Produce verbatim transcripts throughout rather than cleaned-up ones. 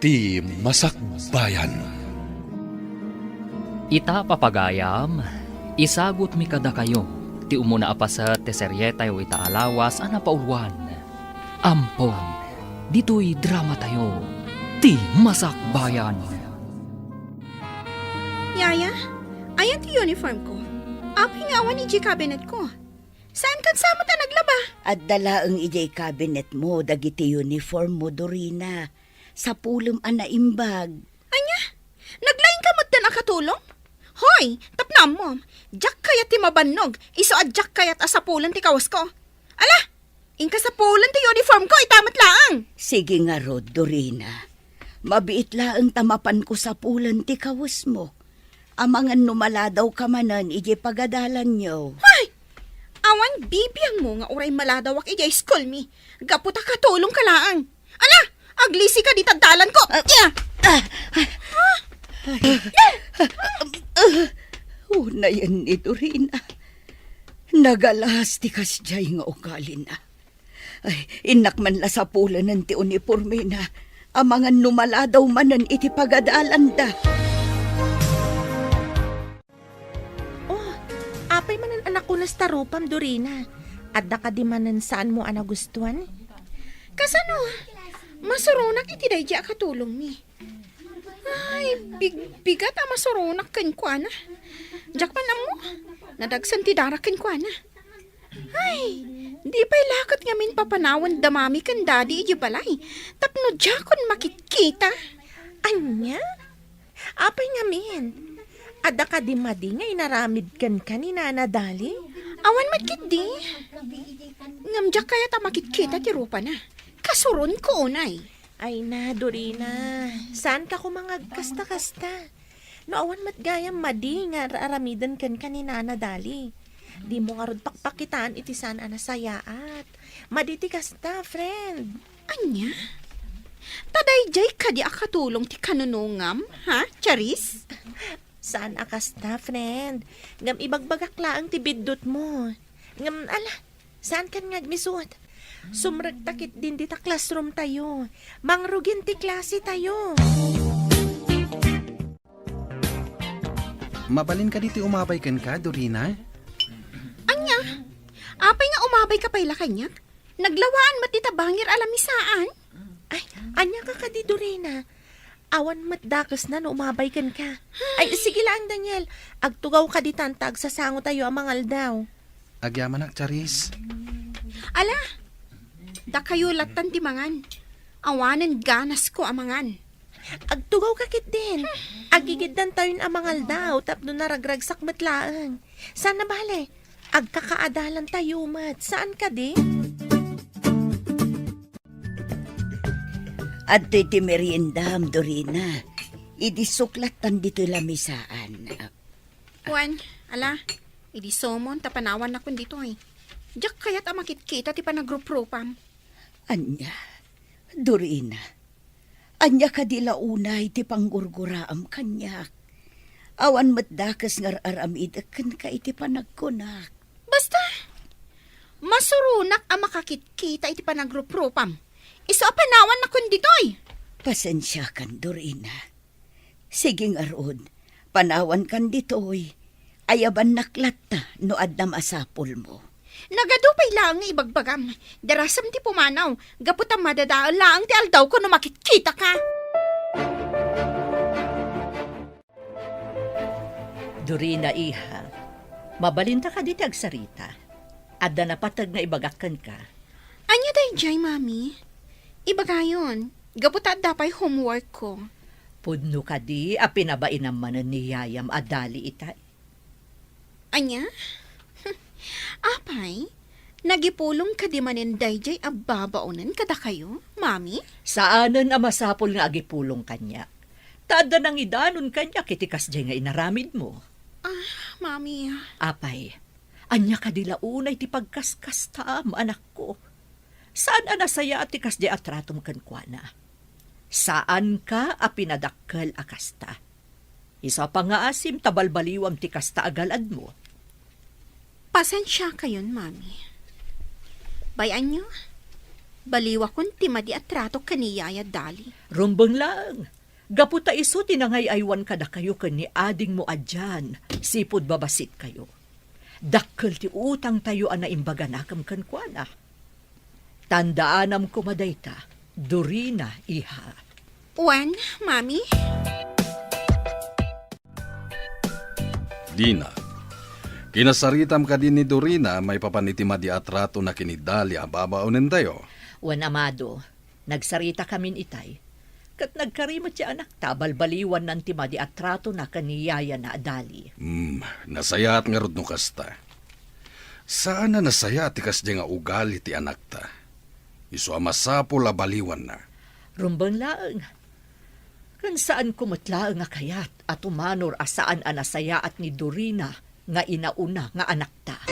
Ti Masakbayan. Ita, papagayam, isagutmi kadakayo ti umuna a paset ti serietayo ita a lawas a napauluan. Ampon, ditoy dramatayo, Ti Masakbayan. Yaya, ayan ti uniform ko. Apay nga awan idiay cabinet ko? Saan kan sa met a naglaba? Adda laeng idiay cabinet mo dagiti uniform mo, Dorina. Sapulem a naimbag. Ania? Naglaing ka met a katulong? Hoy, tapno ammom, diak kayat ti mabannog, isu a diak kayat a sapulen ti kawas ko. Ala, inka sapulen ti uniform ko, ita met laeng. Sige ngarud, Dorina. Mabiit laeng ta mapanko sapulen ti kawesmo. Amangan no maladaw ka manen idiay pagadalanyo. Hay! Awan bibiangmo nga uray maladawak idiay school mi. Gapu ta katulong ka laeng. Ala, aglisi ka dita dalan ko. Ah, ah, ah, ah, unayen ni Dorina. Nagalas ti kasdiay nga ugalina. Ay, innak man la sapulenen ti unipormena. Amangan no maladaw manen iti pagadalanda. Oh, apay manen a nakunas ta rupam, Dorina? Adda kadi manen saanmo a nagustuan? Kasano? Masuronak iti daydi a katulongmi. Ay, big-, bigat a masuronak kenkuana. Diak man ammo, nadagsen ti darak kenkuana. Ay, di pay la ket ngamin papanawen da Mami ken Daddy idiay balay tapno diakon makitkita. Ania? Apay ngamin? Adda kadi madi nga inaramid kenka ni Nana Dali? Awan met ketdi. Ngem diak kayat a makitkita ti rupana. Kasuronko unay. Ay na, Dorina. Saanka koma nga agkasta-kasta. No awan met gayam madi nga ar-aramiden kenka ni Nana Dali, dimo ngarud pakpakitaan iti saan a nasayaat. Madi ti kasta, friend. Ania? Ta daydiay kadi a katulong ti kanunongam, ha, Charis? Saan a kasta, friend. Ngem ibagbagak laeng ti biddutmo. Ngem, ala, saankan nga agmisut? Sumrekta ketdin dita classroom tayo. Mangrugin ti klase tayo. Mabalin kadi ti umabay kenka, Dorina? Ania? Apay nga umabayka pay la kaniak? Naglawaan met dita bangir a lamisaan. Ay, ania ka kadi, Dorina? Awan met dakesna no umabay kenka. Ay, sige laeng, Daniel. Agtugawka ditan ta agsasangotayo a mangaldaw. Agyamanak, Charis. Ala, dakayo lattan ti mangan. Awanen ganasko a mangan. Agtugawka ketdin. Agigiddantayon a mangaldaw tapno naragragsak met laeng. Saan a bale, agkakaadalantayo met. Saan kadi? Adtoy ti meriendam, Dorina. Idi suklattan ditoy lamisaan. Wen, ala, idi sumon ta panawannakon ditoy. Diak kayat a makitkita ti panagruprupam. Ania, Dorina, ania kadi la unay ti panggurguraam kaniak? Awan met dakes nga ar-aramidek kenka iti panagkunak. Basta, masuronak a makakitkita iti panagruprupam. Isu a panawannakon ditoy. Pasensiakan, Dorina. Sige ngarud, panawankan ditoy. Ayabannak latta no adda masapulmo. Nagadu pay laeng nga ibagbagam. Darasem ti pumanaw, gapu ta madadael laeng ti aldawko no makitkitaka. Dorina, iha, mabalinta kadi ti agsarita? Adda napateg nga ibagak kenka. Ania daydiay, Mami? Ibagayon, gapu ta adda pay homework ko. Pudno kadi a pinabainam manen ni yayam a dali itay? Ania? Apay, nagipulong kadi manen daydiay a babaonen kadakayo, Mami? Saanen a masapul nga agipulong kaniak. Ta adda nangidanon kaniak iti kasdiay nga inaramidmo. Ah, Mami. Apay, ania kadi la unay ti pagkaskastaam, anakko? Saan a nasayaat ti kasdiay a tratom kenkuana. Saanka a pinadakkel a kasta. Isu a pangngaasim ta balbaliwam ti kasta a gal-admo. Pasensiakayon, Mami. Bay-anyo, Baliwakon ti madi a trato ken ni Yaya Dali. Rumbeng laeng. Gapu ta isu ti nangay-aywan kadakayo ken ni adingmo a Jan, sipud babasitkayo. Dakkel ti utangtayo a naimbaganakem kenkuana. Tandaanam koma dayta, Dorina, iha. Wen, Mami? Dina, kinasaritam kadi ni Dorina maipapan iti madi a tratona ken ni Dali a babaonentayo? Wen, Amado, nagsaritakamin itay. Ket nagkari met ti anakta a balbaliwannan ti madi a tratona ken ni yayana a Dali. Hmm, nasayaat ngarud no kasta. Saan a nasayaat ti kasdiay nga ugali ti anakta. Isu a masapul a baliwanna. Rumbeng laeng. Ken saanko met laeng a kayat a tumanor a saan a nasayaat ni Dorina nga inauna nga anakta.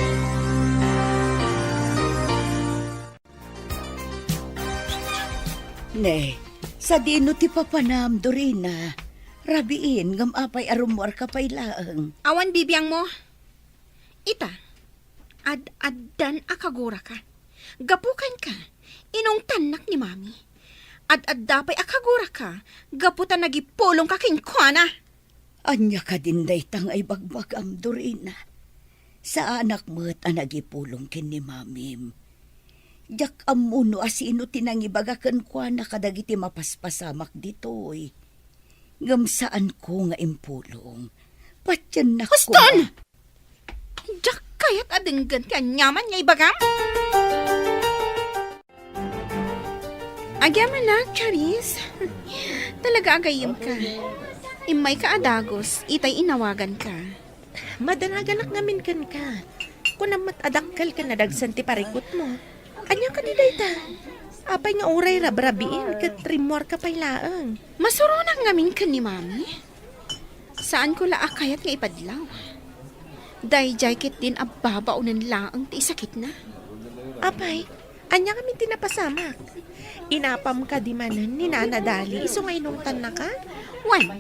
Ne, sadino ti papanam, Dorina? Rabiin, ngem apay a rummuarka pay laeng? Awan bibiangmo. Ita, ad-addan a kaguraka. Gapu kenka, inungtannak ni Mami. Ad-adda pay a kaguraka, gapu ta nagipulongka kenkuana. Ania kadin dayta nga ibagbagam, Dorina? Saanak met a nagipulong ken ni Mamim. Diak ammo no asino ti nangibaga kenkuana kadagiti mapaspasamak ditoy. Ngem saanko nga impulong. Patiennak Huston! Koma. Diak kayat a denggen ti aniaman nga ibagam. Agyamanak, Charis. Talaga agayemka. Immayka a dagus, itay inawaganka. Madanaganak ngamin kenka. Kunam met a dakkel ken nadagsen ti parikutmo. Ania kadi dayta? Apay nga uray rabrabiin ket rimmuarka pay laeng? Masuronak ngamin ken ni Mami. Saanko la a kayat nga ipadlaw. Daydiay ketdin a babaonen laeng ti isakitna. Apay, ania ngamin ti napasamak? Inapam kadi manen ni Nana Dali isu nga inungtannaka? Wen,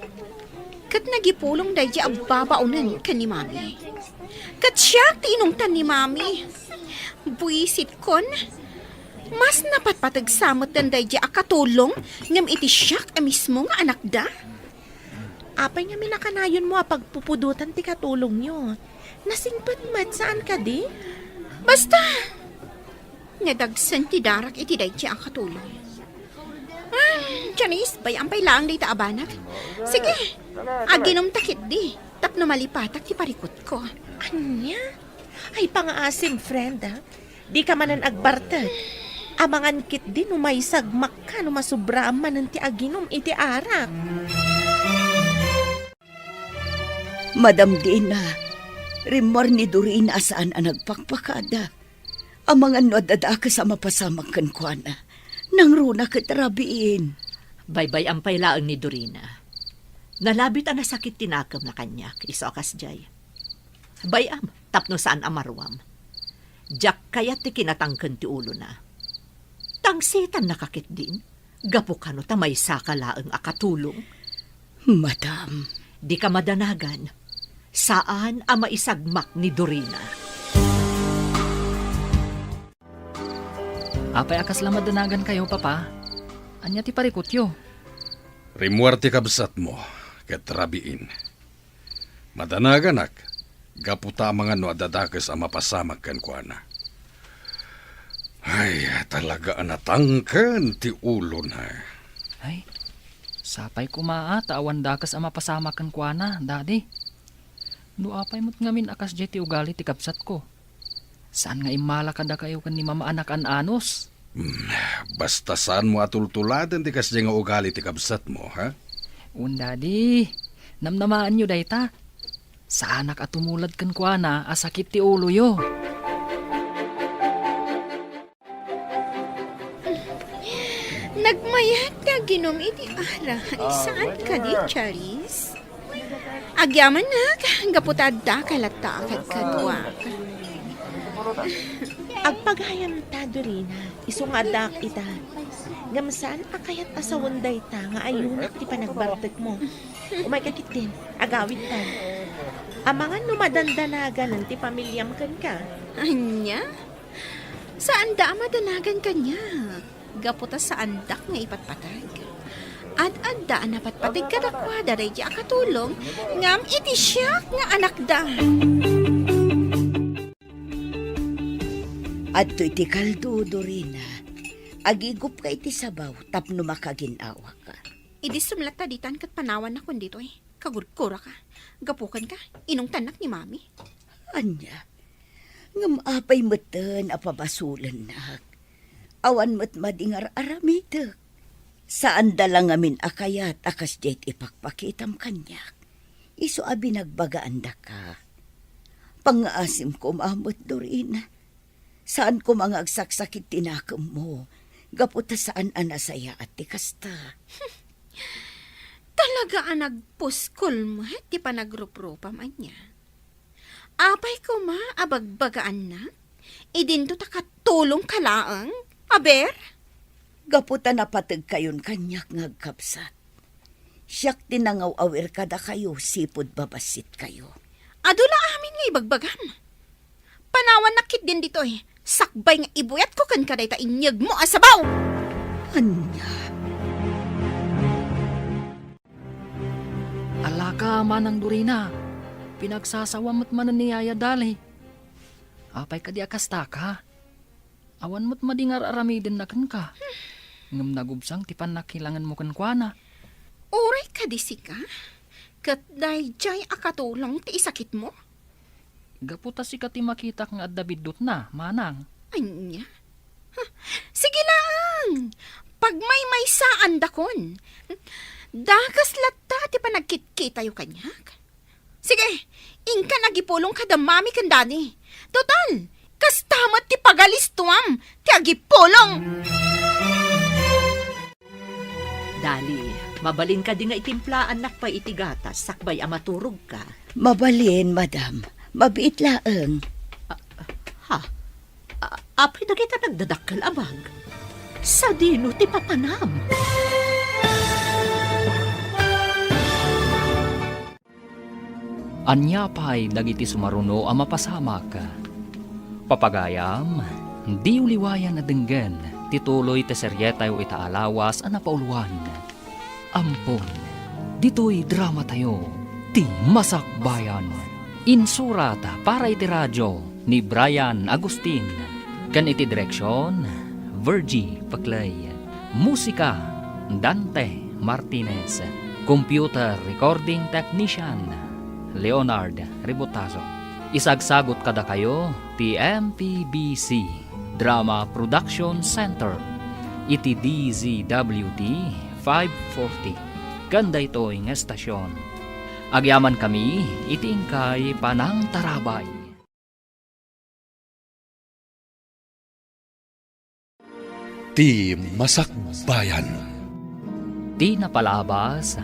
ket nagipulong daydiay a babaonen ken ni Mami. Ket siak ti inungtan ni Mami. Buisitkon, mas napatpateg sa metten daydiay a katulong ngem iti siak a mismo nga anakda. Apay ngamin a kanayonmo a pagpupudotan ti katulongyo? Nasingpet met, saan kadi? Basta! Nadagsen ti darak iti daydiay a katulong. Ah, Janice, bay-am pay laeng dayta a banag. Sige, aginumta ketdi, tapno malipatak ti parikutko. Ania? Ay, pangaasim, friend, ah. Dika manen agbartek. Amangan ketdi no maisagmakka no masubraam manen ti aginum iti arak. Madam Dina, rimmuar ni Dorina a saan a nagpakpakada. Amangan no adda dakes a mapasamak kenkuana. Nangruna ket rabiin. Baybay-am pay laeng ni Dorina. Nalabit a nasakit ti nakemna kaniak, isu a kasdiay. Bay-am, tapno saan a maruam. Diak kayat ti kinatangken ti ulona. Tangsetannaka ketdin, gapu kano ta maysaka laeng a katulong. Madam. Dika madanagan. Saan a maisagmak ni Dorina. Apay a kasla madanagankayo, Papa? Ania ti parikutyo? Rimmuar ti kabsatmo, ket rabiin. Madanaganak, gapu ta amangan no adda dakes a mapasamak kenkuana. Ay, talaga a natangken ti ulona. Ay, sapay koma a ta awan dakes a mapasamak kenkuana, Daddy. No apay met ngamin a kasdiay ti ugali ti kabsatko. Saan nga immala kadakayo ken ni Mama a nakaan-anos? Hmm, basta saanmo a tultuladen ti kasdiay nga ugali ti kabsatmo, ha? Wen, Daddy. Namnamaenyo dayta. Saanak a tumulad kenkuana a sakit ti uloyo. Nagmayat ti aginum iti arak. Saan kadi, Charis? Agyamannak, gapu ta adda ka latta a kadkaduak. Agpagayam ta, Dorina, isu nga addaak ita. Ngem saan a kayat a sawen dayta nga ayunak ti panagbartekmo. Umayka ketdin, agawidtan. Amangan no madandanaganen ti pamiliam kenka. Ania? Saanda a madanagan kaniak. Gapu ta saandak nga ipatpateg. Ad-adda a napatpateg kadakuada daydi a katulong, ngem iti siak nga anakda. Adtoy ti kaldo, Dorina. Agigupka iti sabaw tapno makagin-awaka. Idi sumlatta ditan ket panawannakon ditoy. Kagurguraka. Gapu kenka, inungtannak ni Mami. Ania? Ngem apay metten a pabasolennak? Awan met madi nga ar-aramidek. Saanda la ngamin a kayat a kasdiay ti ipakpakitam kaniak. Isu a binagbagaandaka. Pangngaasim koma met, Dorina. Saan koma nga agsaksakit ti nakemmo, gapu ta saan a nasayaat ti kasta. Talaga a nagpuskol met ti panagruprupam, ania? Apay koma a bagbagaannak? Idinto ta katulongka laeng? Aber? Gapu ta napategkayon kaniak nga agkabsat. Siak ti nangaw-awir kadakayo, sipud babassitkayo. Adu la amin nga ibagbagam. Panawannak ketdin ditoy, sakbay nga ibuyatko kenka dayta inyegmo a sabaw. Ania? Alaka, Manang Dorina, pinagsasawam met manen ni Yaya Dali. Apay kadi a kastaka? Awan met madi nga ar-aramidenna kenka. Ngem nagubsang ti pannakilangenmo kenkuana. Uray kadi sika, ket daydiay a katulong ti isakitmo? Gapu ta sika ti makitak nga adda biddutna, Manang. Ania? Ha, sige laeng. Pagmaymaysaandakon. Dakes latta ti panagkitkitayo kaniak. Sige, inkan agipulong kada Mami ken Daddy. Total, kasta met ti pagalistuam ti agipulong. Dali, mabalin kadi nga itimplaannak pay iti gatas sakbay a maturogka? Mabalin, madam. Mabiit laeng. Ah, ha? Ah, apay dagita nagdadakkel a bag? Sadino ti papanam? Ania pay dagiti sumaruno a mapasamak? Papagayam, diyo liwayan a denggen ti tuloy ti serietayo ita a lawas a napauluan. Ampon, ditoy dramatayo, ti Masakbayan. Insurat para iti radio ni Brian Agustin, ken iti direksion, Virgie Paclay. Musika, Dante Martinez. Computer recording technician, Leonard Ributazo. Isagsagut kadakayo ti M P B C Drama Production Center iti D Z W T five forty. Ken daytoy nga estasion, agyamankami iti inkay panangtarabay. Ti Masakbayan. Ti napalabas,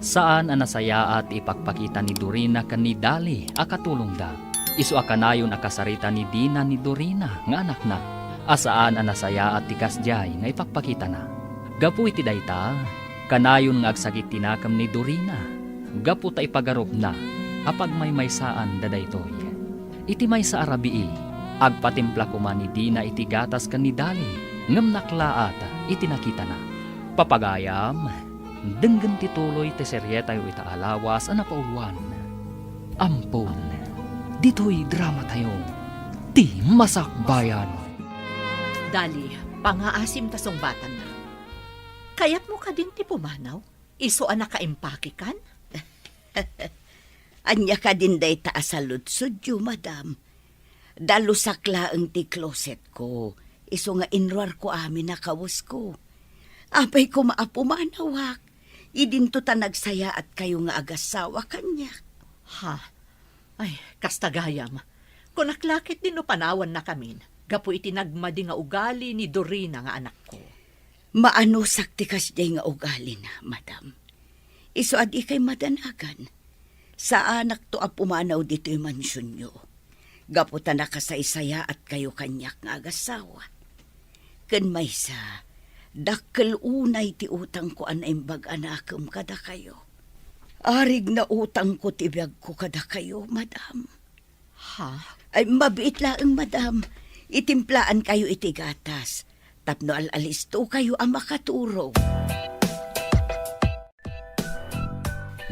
saan a nasayaat ti ipakpakita ni Dorina ken ni Dali a katulongda. Isu a kanayon a kasarita ni Dina ni Dorina nga anakna, a saan a nasayaat ti kasdiay nga ipakpakitana. Gapu iti dayta, kanayon nga agsakit ti nakem ni Dorina, gapu ta ipagarupna a pagmaymaysaanda daytoy. Iti maysa a rabii, agpatimpla koma ni Dina iti gatas ken ni Dali, ngem naklaat iti nakitana. Papagayam, denggen ti tuloy ti serietayo ita a lawas a napauluan. Ampon, ditoy dramatayo, ti Masakbayan. Dali, pangaasim ta sungbatanna. Kayatmo kadin ti pumanaw? Isu a nakaimpakekan? Ania kadin dayta a saludsodyo, madam? Dalusak laeng ti closetko, isu nga inruarko amin a kawesko. Apay koma a pumanawak, idinto ta nagsayaatkayo nga agassawa kaniak. Ha? Ay, kasta gayam. Kunak la ketdin no panawannakamin, gapu iti nagmadi nga ugali ni Dorina nga anakko. Maanusak ti kasdiay nga ugalina, madam. Isu a dikay madanagan. Saanakto a pumanaw ditoy mansionyo. Gapu ta nakasaysayaatkayo kaniak nga agassawa. Ken maysa, dakkel unay ti utangko a naimbag a nakem kadakayo. Arig na utangko ti biagko kadakayo, madam. Ha? Ay, mabiit laeng, madam. Itimplaan kayo iti gatas. tapno al-alistokayo a makaturog.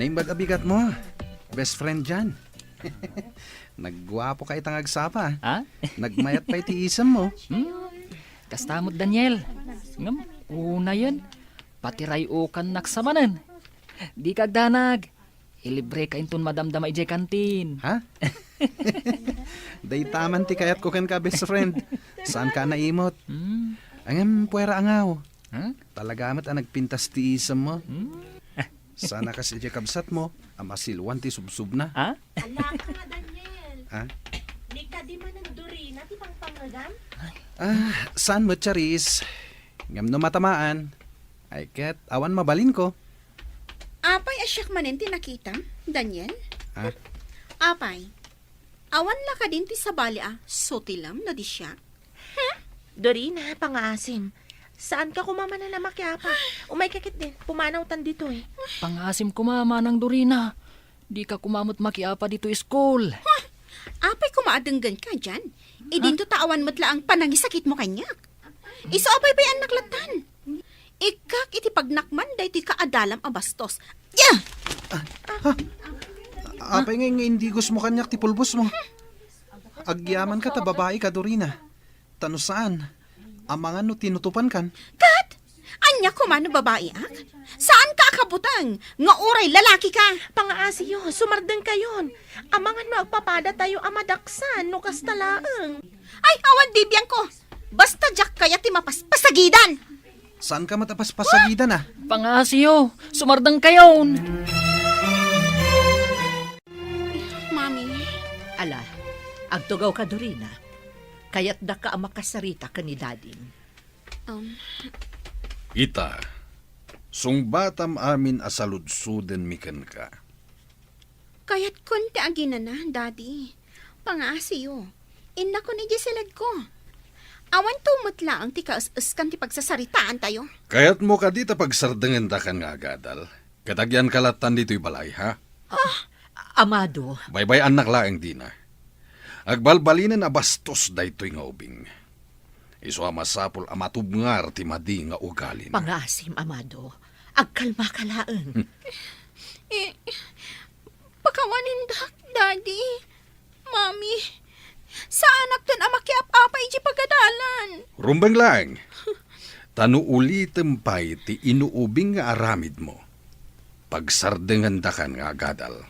Naimbag a bigat mo, best friend Jan. Nagguapo ka itang agsapa. Ha? Nagmayat pay ti isem mo. Hmm? Kasta met, Daniel. Ngem, unayen, patiray-okannak sa manen. Dika agdanag. Ilibreka inton madamdama idiay kantin. Ha? Dayta man ti kayatko kenka, best friend. Saanka a naimot. Hmm. Ngem, puera a ngaw. Ha? Talaga met a nagpintas ti isem mo. Hmm? Sana kas idiay kabsat mo, a masiluan ti subsubna. Ha? Ala ka nga, Daniel. Ha? Di kadi manen Dorina ti pangpangngegam? Ah, saan met, Charis? Ngem no matamaan, ay ket awan mabalinko. Apay a siak manen ti nakitam, Daniel? Ha? Apay, awan la kadin ti sabali a sutilem no di siak? Dorina, pangaasim. Saanka koma manen a makiapa. Umayka ketdin, pumanawtan ditoy. Pangaasim koma, Manang Dorina. Dika koma met makiapa ditoy school. Huh! Apay koma a denggenka, Jan? Idinto ta awan met laeng panangisakitmo kaniak. Isu a paypay-annak lattan. Ikkak iti pagnakman daytoy kaadalam a bastos. Ya! Apay nga, nga indigosmo kaniak ti pulbosmo? Agyamanka ta babaika, Dorina. Ta no saan, amangan no tinutupankan. Ket? Ania koma no babaiak? Saanka a kabuteng nga uray lalakika? Pangaasiyo, sumardengkayon. Amangan no agpapadatayo a madaksan no kasta laeng. Ay, awan bibiangko. Basta diak kayat ti mapaspasagidan. Saanka met a paspasagidan, a? Pangaasiyo, sumardengkayon. Mami. Ala, agtugawka, Dorina. Kayatdaka a makasarita ken ni Dadim. Um. Ita, sungbatam amin a saludsodenmi kenka. Kayatkon ti aginana, Daddy. Pangaasiyo. Innakon idiay siledko. Awanto met laeng ti kaes-eskan ti pagsasaritaantayo. Kayatmo kadi ta pagsardengendakan nga agadal? Ket agyanka lattan ditoy balay, ha? Ah, Amado. Baybay-annak laeng dina. Agbalbalinen a bastos daytoy nga ubing. Isu a masapul a matubngar ti madi nga ugalina. Pangaasim, Amado. Agkalmaka laeng. Hmm. Eh, pakawanindak, Daddy. Mami, saanakton a makiap-apa iti pagadalan. Rumbeng laeng. Ta no ulitem pay ti inuubing nga aramidmo, pagsardengendakan nga agadal.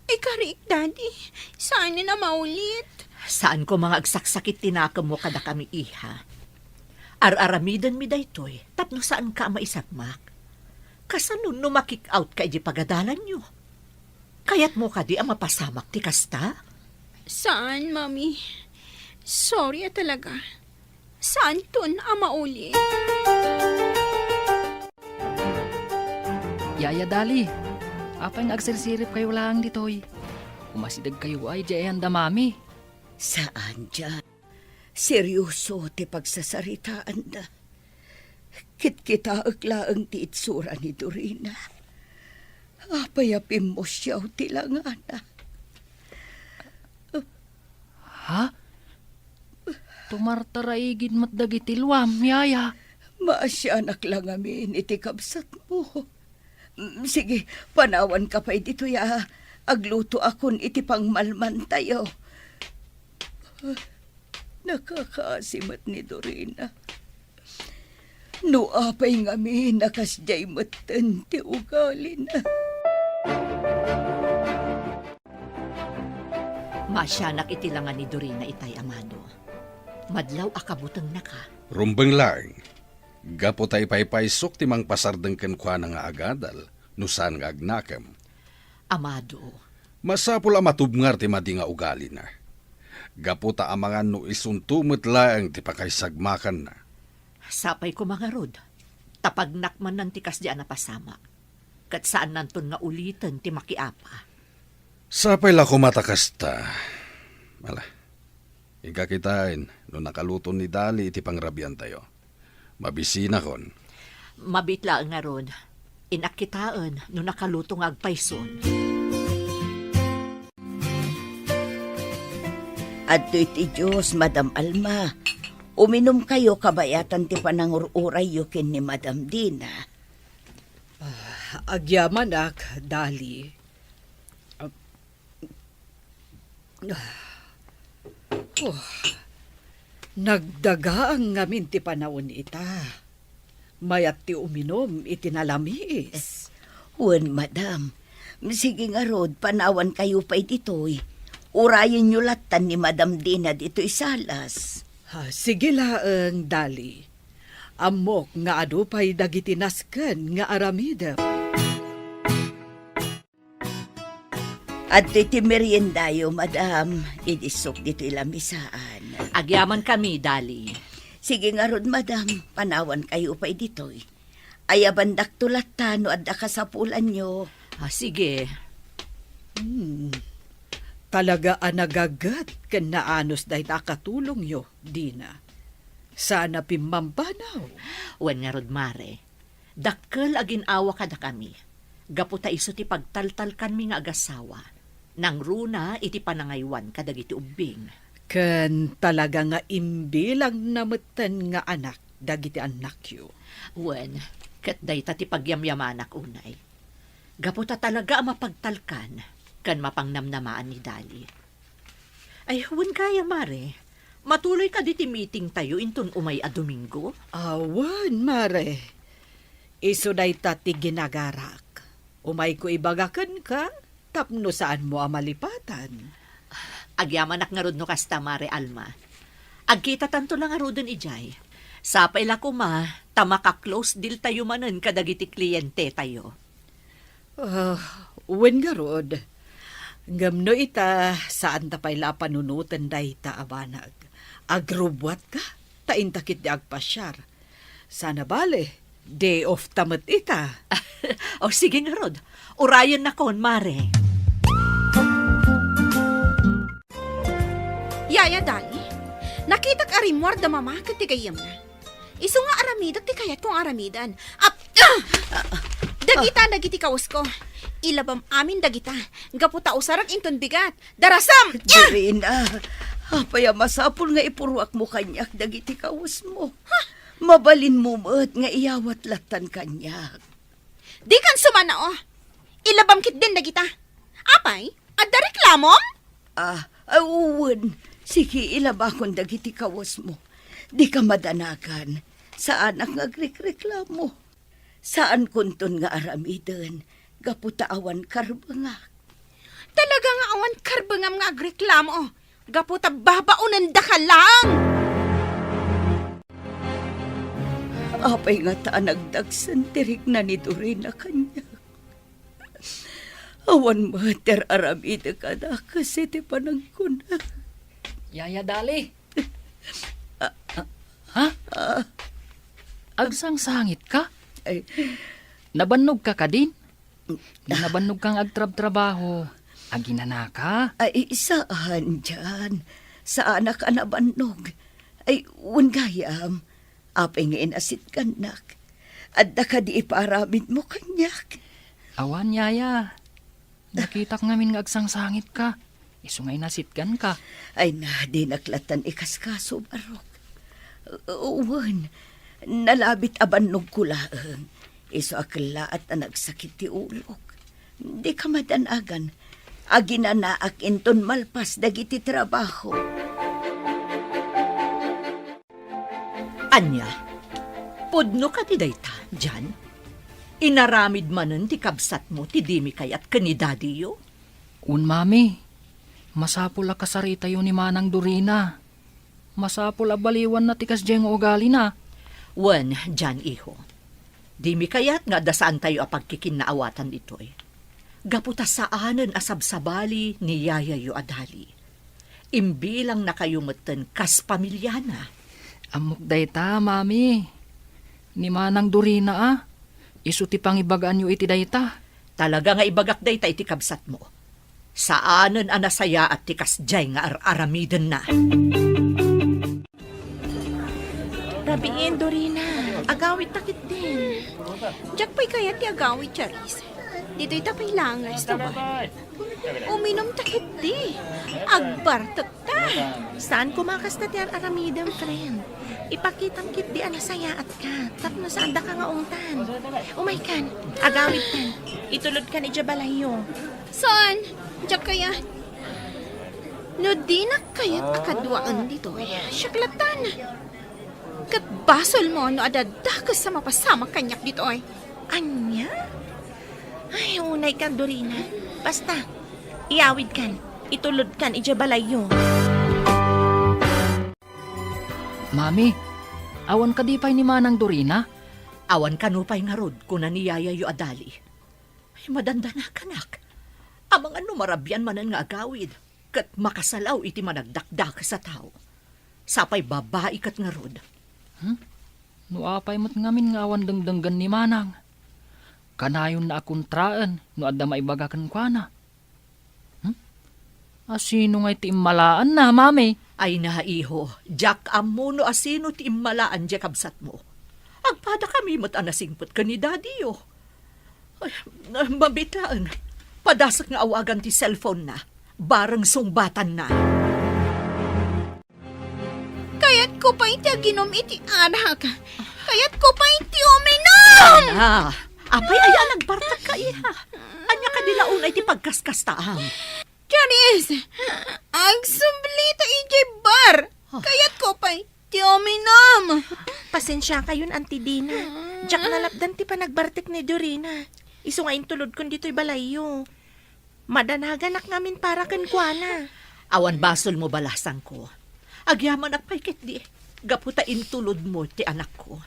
Ikarik, Daddy. Saanen a maulit. Saan koma nga agsaksakit ti nakemmo kadakami, iha. Ar-aramidenmi daytoy tapno saanka a maisagmak. Kasano no makik-out ka iti pagadalanyo? Kayatmo kadi a mapasamak ti kasta? Saan, Mami. Sorry a talaga. Saanton a maulit. Yaya Dali, apay nga agsirsiripkayo laeng ditoy? Umasidegkayo ay di ayan da Mami. Saan, Jan. Serioso ti pagsasaritaanda. Kitkitaek laeng ti itsura ni Dorina. Apay a pimmusiaw ti langana. Ha? Tumartaraigid met dagiti luam, yaya. Maasianak la ngamin iti kabsatmo. Mm, sige, panawanka pay ditoy a aglutoakon iti pangmalmantayo. Nakakaasi met ni Dorina. No apay ngamin a kasdiay metten ti ugalina. Maasianak iti langa ni Dorina itay, Amado. Madlaw a kabutengnaka. Rumbeng laeng. Gapu ta ipaypaysok ti mangpasardeng kenkuana nga agadal no saan nga agnakem. Amado. Masapul a matubngar ti madi nga ugalina. Gapu ta amangan no isunto met laeng ti pakaisagmakanna. Sapay koma ngarud, ta pagnakmannan ti kasdi a napasamak, ket saannanton nga uliten ti makiapa. Sapay la koma ta kasta. Ala, inka kitaen no nakaluton ni Dali iti pangrabiantayo. Mabisinakon. Mabiit laeng ngarud. Innak kitaen no nakaluto nga agpayson. Adtoy ti Dios, Madam Alma. Uminumkayo kabayatan ti panangur-urayyo ken ni Madam Dina. Ah, agyamanak, Dali. Ah, ah. Oh, nagdagaang ngamin ti panawen ita. Mayat ti uminum iti nalamiis. Wen, madam. Sige ngarud, panawankayo pay ditoy. Urayenyo lattan ni Madam Dina ditoy salas. Ah, sige laeng, Dali. Ammok nga adu pay dagiti nasken nga aramidem. Adtoy ti meriendayo, madam. Idisok ditoy lamisaan. Agyamankami, Dali. Sige ngarud, madam. Panawankayo pay ditoy. Ayabandakto latta no adda kasapulanyo. Ah, sige. Hmm. Talaga a nagaget ken naanus dayta a katulongyo, Dina. Saan a pimmampanaw. Wen ngarud, Mare. Dakkel a gin-awa kadakami, gapu ta isu ti pagtaltalkanmi nga agasawa. Nangruna iti panangaywan kadagiti ubbing. Ken talaga nga imbilangna metten nga anak dagiti annakyo. Wen, ket dayta ti pagyamyamanak unay. Gapu ta talaga a mapagtalkan ken mapangnamnamaan ni Dali. Ay, wen gayam, Mare. Matuloy kadi ti meetingtayo inton umay a Domingo? Awan, Mare. Isu dayta ti ginagarak. Umayko ibaga kenka tapno saanmo a malipatan. Agyamanak ngarud no kasta, Mare Alma. Agkitatanto la ngaruden idiay. Sapay la koma ta maka-close deal tayo manen kadagiti klientetayo. Ah, wen ngarud. Ngem no ita, saanta pay la a panunoten dayta a banag. Agrubbuatka, ta inta ketdi agpasiar. Saan a bale, day off ta met ita. O, sige ngarud. Urayennakon, Mare. Yaya Dali, nakitak a rimmuar da Mama ken ti gayyemna. Isu nga aramidek ti kayatko nga aramiden. Ap-, ah! Dagita dagiti kawesko. Ilabam amin dagita. Gapu ta usarek inton bigat. Darasam! Ah! Dorina, apay a masapul nga ipuruakmo kaniak dagiti kawesmo? Ha? Mabalinmo met nga iyawat lattan kaniak. Dikan sumannao. Ilabam ketdin dagita. Apay, adda reklamom? Ah, ah, wen. Sige, ilabakon dagiti kawesmo. Dika madanagan. Saanak nga agrikreklamo. Saankonton nga aramiden gapu ta awan karbengak. Talaga nga awan karbengam nga agreklamo gapu ta babaonendaka laeng. Apay ngata a nagdagsen ti rikna ni Dorina kaniak? Awan met ti ar-aramidek a dakes iti panagkuna. Yaya Dali. Ah, ah. Ha? Ah. Agsangsangitka? Ay. Nabannogka kadin? Nabannogkang agtrabtrabaho. Aginanaka? Ay, saan, Jan. Saanak a nabannog. Ay, wen gayam. Apay nga inasitgannak? Adda kadi ipaaramidmo kaniak? Awan, yaya. Nakitak ngamin nga agsangsangitka. Isu nga inasitganka. Ay na, dinak lattan ikaskaso, Barok. Wen, nalabit a bannogko laeng. Isu a kellaat a nagsakit ti ulok. Dika madanagan. Aginanaak inton malpas dagiti trabaho. Ania? Pudno kadi dayta, Jan? Inaramid manen ti kabsatmo ti dimi kayat ken ni dadiyo? Wen, mami. Masapul a kasaritayo ni Manang Dorina. Masapul a baliwanna ti kasdiay nga ugalina. Wen, Jan, iho. Dimi kayat nga adda saantayo a pagkikinnaawatan ditoy. Gapu ta saanen a sabsabali ni yayayo a Dali. Imbilangnakayo metten kas pamiliana. Ammok dayta, mami. Ni Manang Dorina a, isu ti pangibagaanyo iti dayta. Talaga nga ibagak dayta iti kabsatmo. Saanen a nasayaat ti kasdiay nga ar-aramidenna. Rabiin, Dorina. Agawidta ketdin. Diak pay kayat ti agawid, Charis. Ditoy ta pay laeng nga restoran. Uminumta ketdi. Agbartekta. Saan koma kasta ti ar-aramidem, friend? Ipakitam ketdi a nasayaatka, tapno saandaka nga ungtan. Umaykan, agawidkan, itulodkan idiay balayyo. Saan? Diak kayat. No dinak kayat a kaduaen ditoy, siak lattan. Ket basolmo no adda dakes a mapasamak kaniak ditoy. Ania? Ay, unaykan, Dorina. Basta, iyawidkan, itulodkan idiay balayyo. Mami, awan kadi pay ni Manang Dorina? Awan kano pay ngarud, kuna ni yayayyo a Dali. Ay, madandanakanak. Amangan no marabian manen nga agawid, ket makasalaw iti managdakdakes a tao. Sapay babai ket ngarud. Hmm? No apay met ngamin nga awan dengdenggen ni Manang? Kanayonna a kontraen no adda maibaga kenkuana. Hmm? Asino ngay ti immalaanna, Mami? Ay na, iho, diak ammo no asino ti immalaan diay kabsatmo. Agpadakami met a nasingpet ken ni Daddy-yo. Ay, mabit laeng. Padasek nga awagan ti cellphone-na. Bareng sungbatanna. Kayatko pay ti aginom iti arak. Kayatko pay ti uminom! Ah, apay aya a nagbartekka, iha? Ania kadi la unay ti pagkaskastaam? Charis! Agsubli ta idiay bar! Ah. Kayatko pay ti uminom! Pasensiakayon, Auntie Dina. Diak nalapdan ti panagbartek ni Dorina. Isu nga intulodkon ditoy balayyo. Madanaganak ngamin para kenkuana. Awan basolmo, balasangko. Agyamanak pay ketdi, gapu ta intulodmo ti anakko.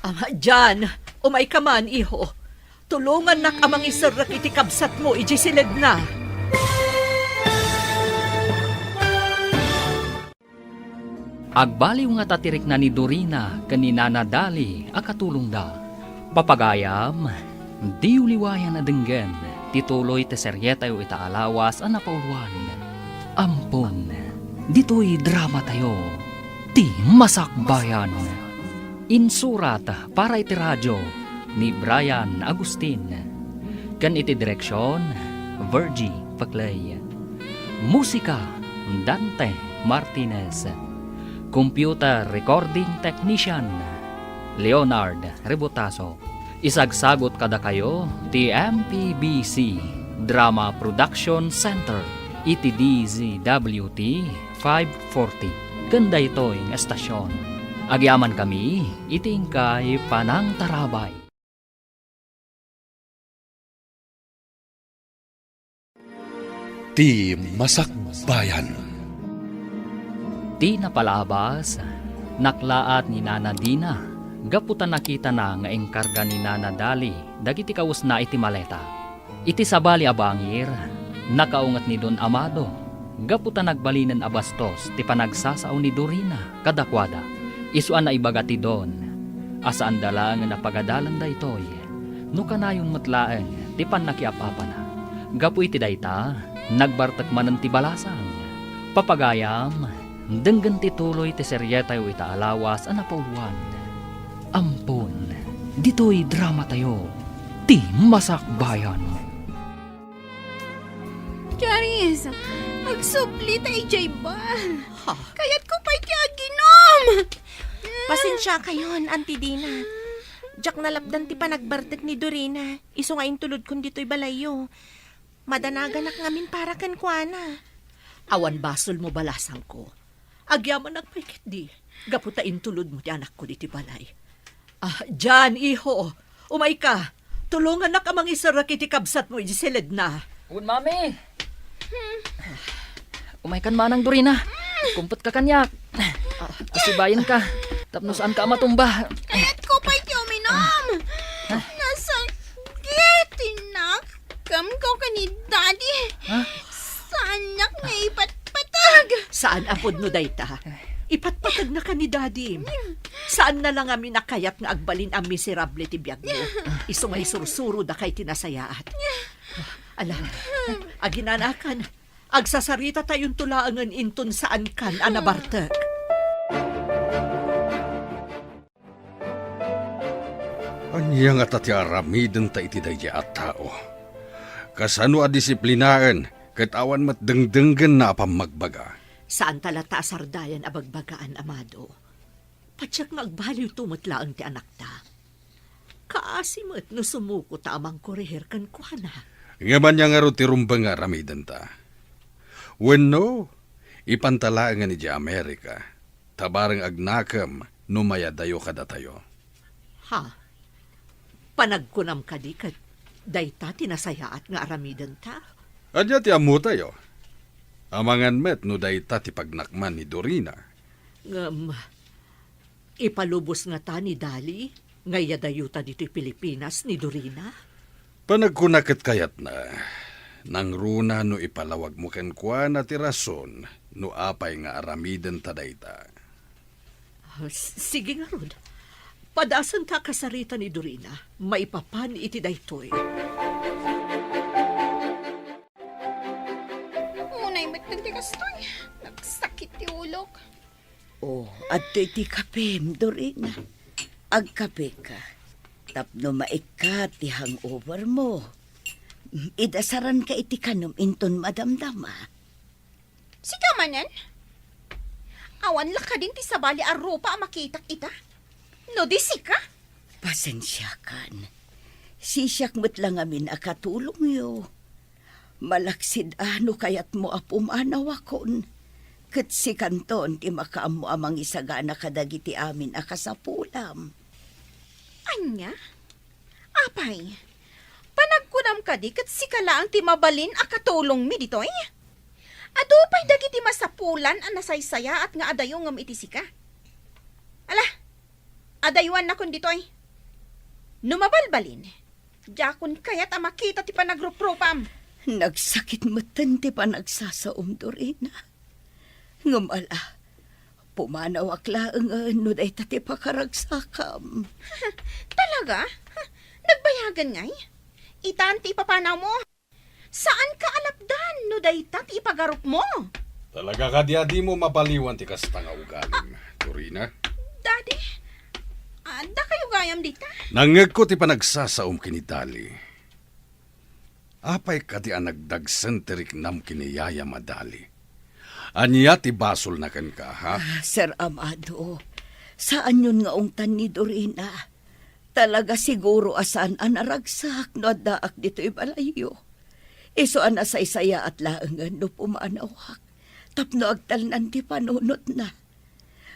Ah, Jan, umayka man, iho. Tulongannak a mangiserrek iti kabsatmo idiay siledna. Agbaliw ngata ti rikna ni Dorina ken ni Nana Dali a katulongda. Papagayam, diyo liwayan a denggen ti tuloy ti serietayo ita a lawas a napauluan. Ampon, ditoy dramatayo, ti Masakbayan. Insurat para iti radio ni Brian Agustin, ken iti direksion, Virgie Paclay. Musika, Dante Martinez. Computer recording technician, Leonard Rebotazo. Isagsagut kadakayo ti M P B C Drama Production Center iti D Z W T five forty ken daytoy nga estasion. Agyamankami iti inkay panangtarabay. Ti Masakbayan. Ti napalabas, naklaat ni Nana Dina gapu ta nakitana nga inkarga ni Nana Dali dagiti kawesna iti maleta. Iti sabali a bangir, nakaunget ni Don Amado gapu ta nagbalinen a bastos ti panagsasao ni Dorina kadakuada. Isu a naibaga ti Don a saanda laengen a pagadalan daytoy no kanayon met laeng ti pannakiap-apana. Gapu iti dayta, nagbartek manen ti balasang. Papagayam, denggen ti tuloy ti serietayo ita a lawas a napauluan. Ampon, ditoy dramatayo, ti Masakbayan. Charis, agsubli ta idiay bar. Ha? Kayatko pay ti aginom. Pasensiakayon, Auntie Dina. Diak nalapdan ti panagbartek ni Dorina. Isu nga intulodkon ditoy balayyo. Madanaganak ngamin para kenkuana. Awan basolmo, balasangko. Agyamanak pay ketdi, gapu ta intulodmo ti anakko ditoy balay. Ah, Jan, iho, umayka. Tulongannak a mangiserrek iti kabsatmo iti siledna. Wen, Mami. Umaykan, Manang Dorina. Kumpetka kaniak. Asibayenka tapno saanka a matumba. Kayatko pay ti uminom. Nasakit ti nak-, Kamko ken ni Daddy. Ha? Saannak nga ipatpateg. Saan a pudno dayta. Ipatpategna ken ni Daddy. Saanna la ngamin a kayat nga agbalin a miserable ti biagmo. Isu nga isursuro daka iti nasayaat. Ala, aginanakan. Agsasaritatayon to laengen inton saankan a nabartek. Ania ngata ti aramidenta iti daydiay a tao? Kasano a disiplinaen ket awan met dengdenggenna a pammagbaga? Saanta latta a sardayan a bagbagaan, Amado. Patiek nga agbaliwto met laeng ti anakta. Kaasi met no sumuko ta a mangkorehir kenkuana. Ngem ania ngarud ti rumbeng nga aramidenta? Wenno, ipanta laengen idiay Amerika, ta bareng agnakem no mayadayo kadatayo. Ha? Panagkunam kadi ket dayta ti nasayaat nga aramidenta? Ania ti ammotayo? Amangan met no dayta ti pagnakman ni Dorina. Ngem, ipalubos ngata ni Dali nga iyadayota ditoy Pilipinas ni Dorina? Panagkuna ket kayatna, nangruna no ipalawagmo kenkuana ti rason no apay nga aramidenta dayta. Ah, s-, sige ngarud. Padasenta a kasarita ni Dorina, maipapan iti daytoy. Unay met ti kastoy. Nagsakit ti ulok. Oh, adtoy ti kapem, Dorina. Agkapeka. Tapno maikkat ti hangover mo. Idasaranka iti kanem inton madamdama. Sika manen? Awan la kadin ti sabali a rupa a makitak ita? No di sika? Pasensiakan. Sisiak met la ngamin a katulongyo. Malaksid a no kayatmo a pumanawakon, ket sikanton ti makaammo a mangisagana kadagiti amin a kasapulam. Ania? Apay, panagkunam kadi ket sika laeng ti mabalin a katulongmi ditoy? Adu pay dagiti masapulan a nasaysayaat nga adayo ngem iti sika. Ala, adayuannakon ditoy. No mabalbalin, diakon kayat a makita ti panagruprupam. Nagsakit metten ti panagsasaom, Dorina. Ngem ala, pumanawak laengen no dayta ti pakaragsakam. Talaga? Nagbayagan ngay? Itan ti ipapanawmo? Saanka a lapdan no dayta ti ipagarupmo? Talaga kadi a dimo mapaliwan ti kasta nga ugalim, Dorina? Daddy, adda kayo gayam dita? Nangngegko ti panagsasaom ken ni Dali. Apay kadi a nagdagsen ti riknam ken ni Yaya Madali? Ania ti basolna kenka, ha? Ah, Sir Amado, saanyon nga ungtan ni Dorina. Talaga siguro a saan a naragsak no addaak ditoy balayyo. Isu a nasaysayaat laengen no pumanawak tapno agtalnan ti panunotna.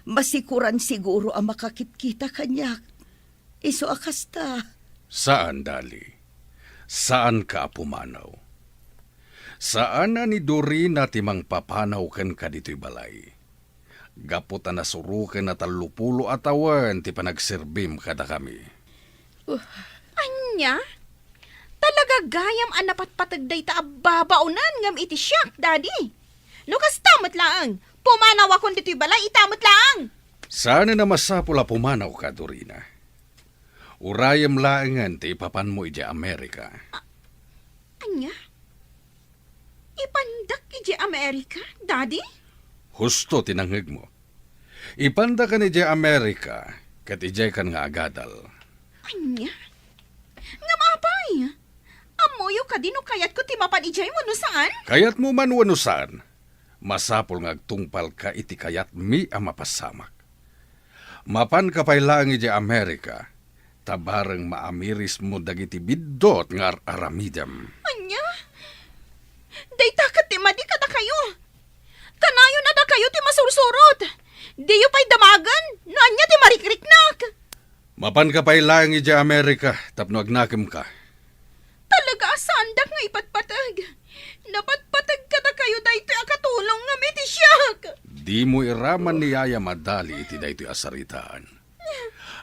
Masikuran siguro a makakitkita kaniak. Isu a kasta. Saan, Dali. Saanka a pumanaw. Saan a ni Dorina ti mangpapanaw kenka ditoy balay. Gapu ta nasuroken a tallopulo a tawen ti panagserbim kadakami. Ania? Talaga gayam a napatpateg dayta a babaonen ngem iti siak, Daddy. No kasta met laeng, pumanawakon ditoy balay ita met laeng. Saanen a masapul a pumanawka, Dorina. Urayem laengen ti ipapanmo idiay Amerika. A-, ania? Ipandak idiay Amerika, Daddy? Husto ti nangngegmo. Ipandakan idiay Amerika, ket idiaykan nga agadal. Ania? Ngem apay? Ammoyo kadi no kayatko ti mapan idiay wenno saan? Kayatmo man wenno saan, masapul nga agtungpalka iti kayatmi a mapasamak. Mapanka pay laeng idiay Amerika, ta bareng maamirismo dagiti biddut nga ar-aramidem. Ania? Dayta ket ti madi kadakayo. Kanayon a dakayo ti masursurot. Diyo pay damagen no ania ti marikriknak. Mapanka pay laeng idiay Amerika tapno agnakemka. Talaga a saandak nga ipatpateg. Napatpateg kadakayo daytoy a katulong ngem iti siak. Dimo iraman ni Yaya Madali iti daytoy a saritaan.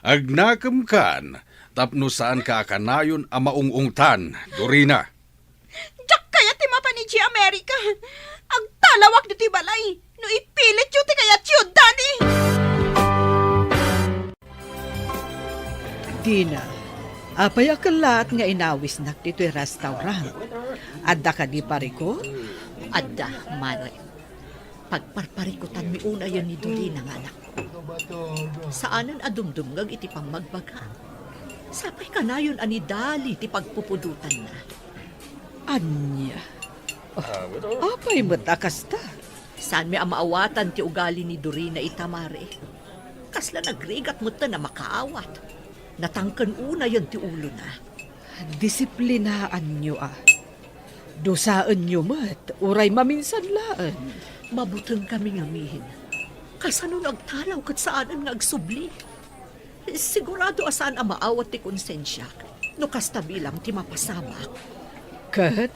Agnakemkan tapno saanka a kanayon a maung-ungtan, Dorina. Diak kayat ti mapan idiay Amerika. Agtalawak ditoy balay no ipilityo ti kayatyo, Daddy. Dina, apay a kellaat nga inawisnak ditoy restaurant? Adda kadi parikut? Adda, Mare. Pagparparikutanmi unayen ni Dorina nga anakko. Saanen a dumdumngeg iti pammagbagam. Sapay kanayon a ni Dali ti pagpupudotanna. Ania? Oh, apay met a kasta? Saanmi a maawatan ti ugali ni Dorina ita, Mare. Kasla nagrigat metten a makaawat. Natangken unayen ti ulona. Disiplinaanyo a. Dusaenyo met, uray maminsan laeng. Mabutengkami ngamin. Kasano no agtalaw ket saanen nga agsubli? Sigurado a saan a maawat ti konsensiak no kasta bilang ti mapasamak. Ket,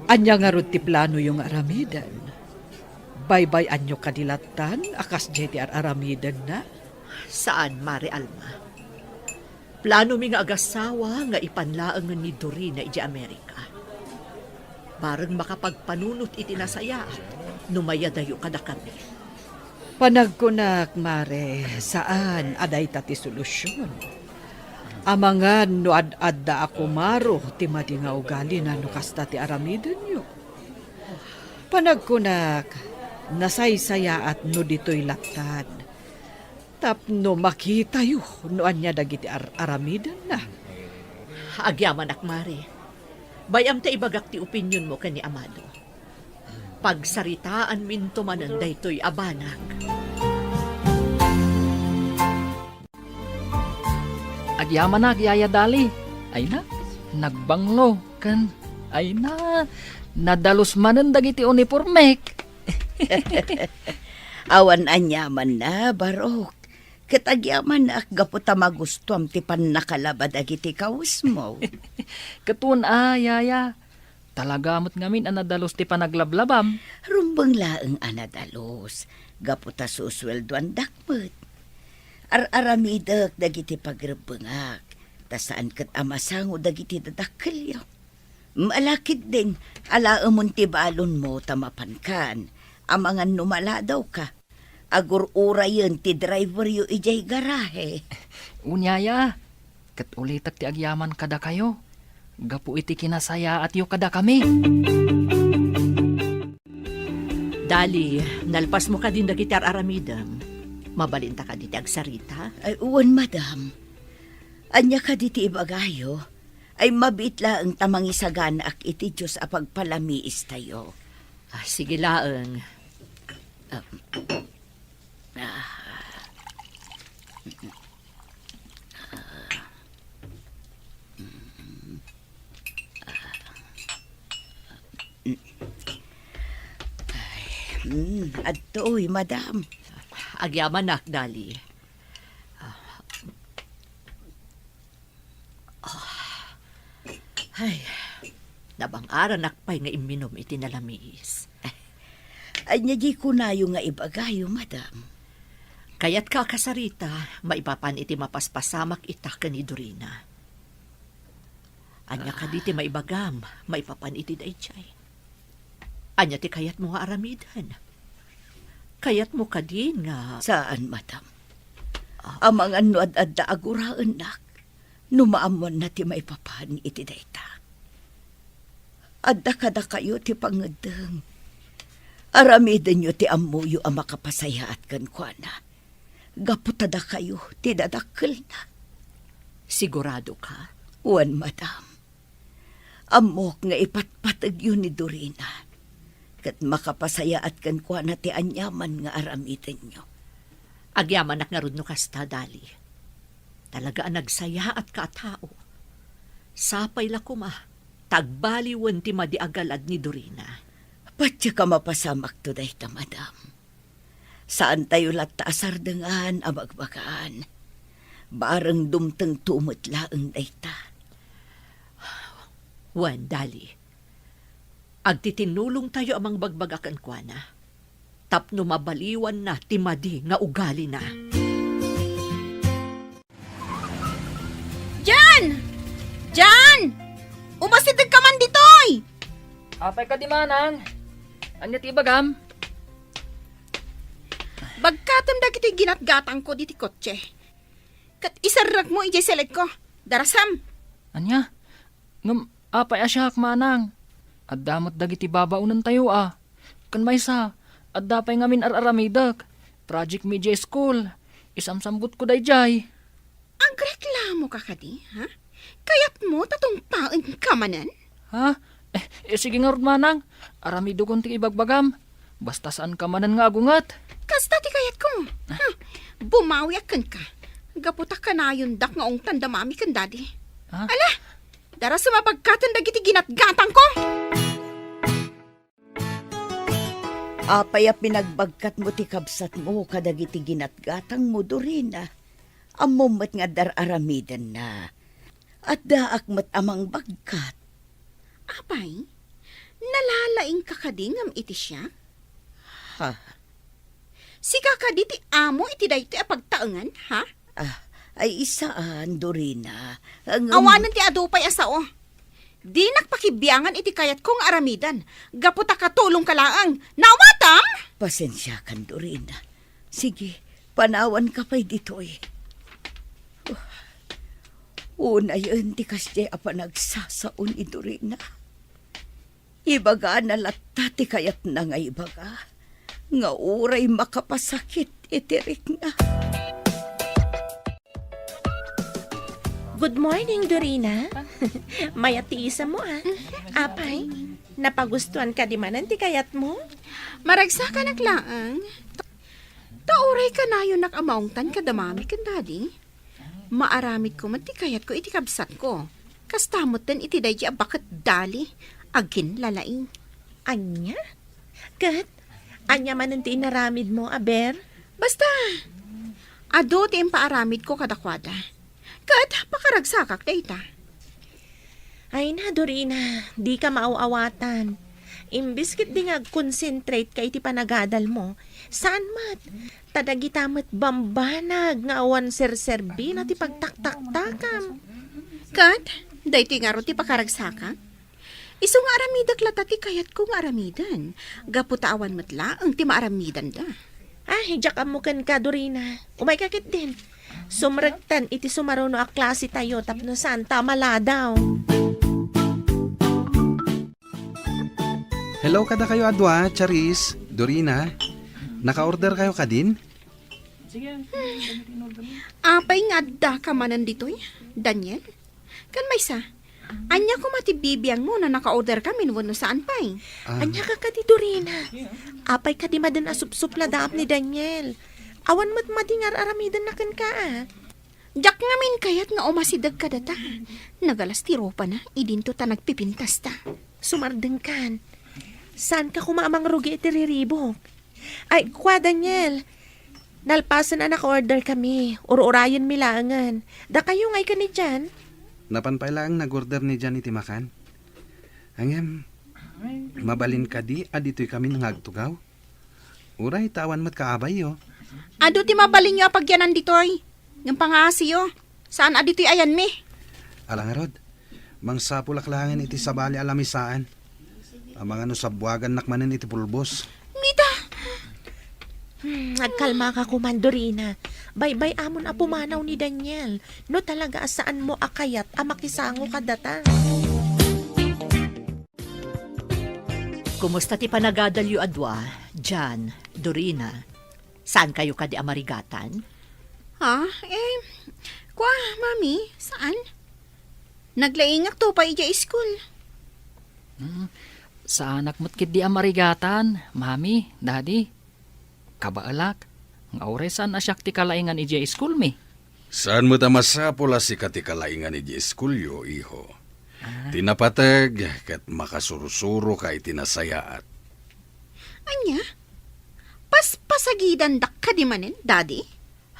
ania ngarud ti planoyo nga aramiden? Baybay-anyo kadi lattan a kasdiay ti ar-aramidenna? Saan, Mare Alma. Planomi nga agassawa nga ipan laengen ni Dorina idiay Amerika. Bareng makapagpanunot iti nasayaat no mayadayo kadakami. Panagkunak, Mare, saan a dayta ti solusion. Amangan no ad-adda a kumaro ti madi nga ugalina no kasta ti aramidenyo. Panagkunak, nasaysayaat no ditoy lattan. Tapno makitayo no ania dagiti ar-aramidenna. Agyamanak, Mare. Bay-am ta ibagak ti opinionmo ken ni Amado. Pagsaritaanminto manen daytoy a banag. Agyamanak, Yaya Dali. Ay na, nagbanglo. Ken, ay na, nadalus manen dagiti unipormek. Awan aniamanna, Barok. Ket agyamanak gapu ta magustuam ti pannakalaba dagiti kawesmo. Ket wen a, Yaya. Talaga met ngamin a nadalus ti panaglablabam. Rumbeng laeng a nadalus, gapu ta susueldoandak met. Ar-aramidek dagiti pagrebbengak, ta saan ket a masango dagiti dadakkelyo. Malakid din, alaemon ti balonmo ta mapankan, amangan no maladawka. Agur-urayen ti driveryo idiay garahe. Wen, Yaya, ket ulitek ti agyaman kadakayo, gapu iti kinasayaatyo kadakami. Dali, nalpasmo kadin dagiti ar-aramidem. Mabalinta kadi ti agsarita? Ay, wen, madam. Ania kadi ti ibagayo? Ay, mabiit laeng ta mangisaganaak iti Dios a pagpalamiistayo. Ah, sige laeng. Ah, ah. Ay, mm, adtoy, madam. Agyamanak, Dali. Ah. Ah. Ay, nabang-aranak pay nga imminom iti nalamiis. Ania di kunayo nga ibagayo, madam? Kayatka a kasarita, maipapan iti mapaspasamak ita ken ni Dorina. Ania kadi ti maibagam, maipapan iti daydiay? Ania ti kayatmo nga aramiden? Kayatmo kadi nga Saan, madam. Ah. Amangan no ad-adda a guraennak, no maammoanna ti maipapan iti dayta. Adda kadakayo ti pangngeddeng. Aramidenyo ti ammoyo a makapasayaat kenkuana. Gapu ta dakayo ti dadakkelna. Sigurado ka? Wen, madam. Ammok nga ipatpategyo ni Dorina, ket makapasayaat kenkuana ti aniaman nga aramidenyo. Agyamanak ngarud no kasta, Dali. Talaga a nagsayaatka a tao. Sapay la koma, ta agbaliwen ti madi a galad ni Dorina. Patiek a mapasamakto dayta, madam. Saantayo latta a sardengan a bagbagaan. Bareng dumtengto met laeng dayta. Wen, Dali. Agtitinnulongtayo a mangbagbaga kenkuana tapno mabaliwanna ti madi nga ugalina. Jan! Jan! Umasideg ka man ditoy! Apay kadi, manang? Ania ti ibagam? Bagkatem dagiti ginatgatangko diti kotse. Ket iserrekmo idiay selekko. Darasam! Ania? Ngem apay a siak, manang? Adda met dagiti babaonentayo a. Ken maysa, adda pay ngamin ar-aramidek. Project media school. Isamsambutko daydiay. Agreklamoka kadi, ha? Kayatmo ta tungpaenka manen? Ha? Eh, eh, sige ngarud, manang. Aramidekon ti ibagbagam. Basta saanka manen nga agunget. Kasta ti kayatko. Hmm, bumawiak kenka. Gapu ta kanayondak nga ungtan da Mami ken Daddy. Ah? Ala, dara sumabagkaten dagiti ginatgatangko. Apay a pinagbagkatmo ti kabsatmo kadagiti ginatgatangmo, Dorina? Ammom met nga adda ar-aramidenna. Addaak met a mangbagkat. Apay, nalalaingka kadi ngem iti siak? Ha? Sika kadi ti amo iti daytoy a pagtaengan, ha? Ah, ay, saan, Dorina. Ngem awanen ti adu pay a sao. Dinak pakibiangan iti kayatko nga aramiden, gapu ta katulongka laeng. Naawatam? Pasensiakan, Dorina. Sige, panawanka pay ditoy. Unayen ti kasdiay a panagsasao ni Dorina. Ibagana latta ti kayatna nga ibaga, nga uray makapasakit iti rikna. Good morning, Dorina. Mayat ti isammo, ah. Apay, napagustuan kadi manen ti kayatmo? Maragsakanak laeng. Ta uray kanayonak a maungtan kada Mami ken Daddy. Maaramidko met ti kayatko iti kabsatko. Kasta metten iti daydi a baket dali, aginlalaing. Ania? Ket ania manen ti inaramidmo, aber? Basta, adu ti impaaramidko kadakuada. Ket pakaragsakak dayta. Ay na, Dorina, dika maaw-awatan. Imbes ketdi nga agkonsentrate ka iti panagadalmo, saan met. Ta dagita met bambanag nga awan serserbina ti pagtaktaktakam. Ket, daytoy ngarud ti pakaragsakak? Isu nga aramidek latta ti kayatko nga aramiden, gapu ta awan met laeng ti maaramidenda. Ah, diak ammo kenka, Dorina. Umayka ketdin. Sumrekten iti sumaruno a klasetayo tapno saanta a maladaw. Hello kadakayo a dua, Charis, Dorina. Naka-order kayo kadin? Apay nga addaka manen ditoy, Daniel? Ken maysa, ania koma ti bibiangmo no naka-order kamin wenno saan pay? Ah. Ania ka kadi, Dorina? Apay kadi maden a supsupladaam ni Daniel? Awan met madi nga ar-aramidenna kenka, a? Diak ngamin kayat nga umasideg kadata. Nagalas ti ropana idinto ta nagpipintasta. Sumardengkan. Saanka koma a mangrugi iti riribuk? Ay, kua, Daniel. Nalpasen a naka-order kami. Ur-urayenmi laengen. Dakayo nga ikan ni Jan? Napan pay laeng nag-order ni Jan iti makan. Ngem, mabalin kadi a ditoy kami nga agtugaw? Uray ta awan met kaabayyo. Adu ti mabalinyo a pagyanan ditoy. Ngem pangaasiyo, saan a ditoy ayanmi. Ala ngarud, mangsapulak laengen iti sabali a lamisaan. Amangan no sabbuagannak manen iti pulbos. Mita! Hmm, agkalmaka koman, Dorina. Baybay-amon a pumanaw ni Daniel. No talaga a saanmo a kayat a makisango kadata. Kumusta ti panagadalyo a dua, Jan, Dorina? Saankayo kadi a marigatan? Ha? Eh, kua, Mami, saan? Naglaingak to pay idiay school. Hmm, saanak met ketdi a marigatan, Mami, Daddy. Kabaelak, nga uray saan a siak ti kalaingan idiay school mi. Saan met a masapul a sika ti kalaingan idiay schoolyo, iho. Ah. Ti napateg ket makasursuroka iti nasayaat. Ania? Paspasagidandak kadi manen, Daddy?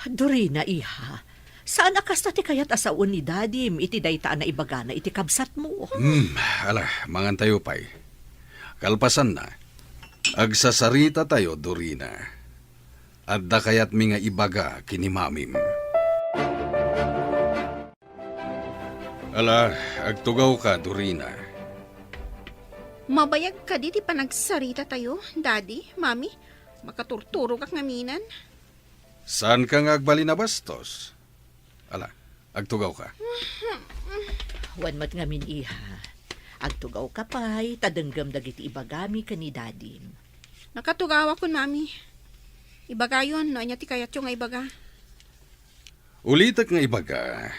Dorina, iha, saan a kasta ti kayat a sawen ni Dadim iti dayta a naibagana iti kabsatmo? Hmm, ala, mangantayo pay. Kalpasanna, agsasarita tayo, Dorina. Adda kayatmi nga ibaga ken ni Mamim. Ala, agtugawka, Dorina. Mabayag kadi ti panagsarita tayo, Daddy, Mami? Makaturturogak ngaminen. Saanka nga agbalin a bastos? Ala, agtugawka. Wen met ngamin, iha. Agtugawka pay, ta denggem dagiti ibagami ken ni Dadim. Nakatugawakon, Mami. Ibagayon no ania ti kayatyo nga ibaga. Ulitek nga ibaga,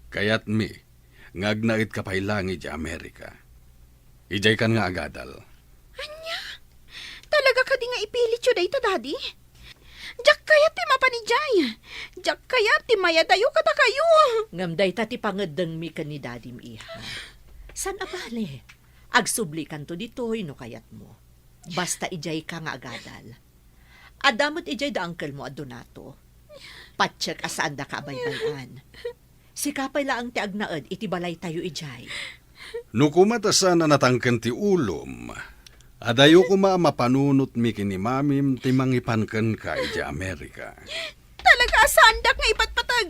kayatmi nga agnaedka pay laeng idiay Amerika. Idiaykan nga agadal. Ania? Di nga ipilityo dayta, Daddy? Diak kayat ti mapan idiay. Diak kayat ti mayadayo kadakayo. Ngem dayta ti pangeddengmi ken ni Daddy, iha. Saan a bale? Agsublikanto ditoy no kayatmo. Basta idiay ka nga agadal. Adda met idiay da uncle mo a Donato. Patiek a saandaka a baybay-an. Sika pay laeng ti agnaed iti balaytayo idiay. No koma ta saan a natangken ti ulom, adayo koma a mapanunotmi ken ni Mamim ti mangipan kenka idiay Amerika. Talaga a saandak nga ipatpateg.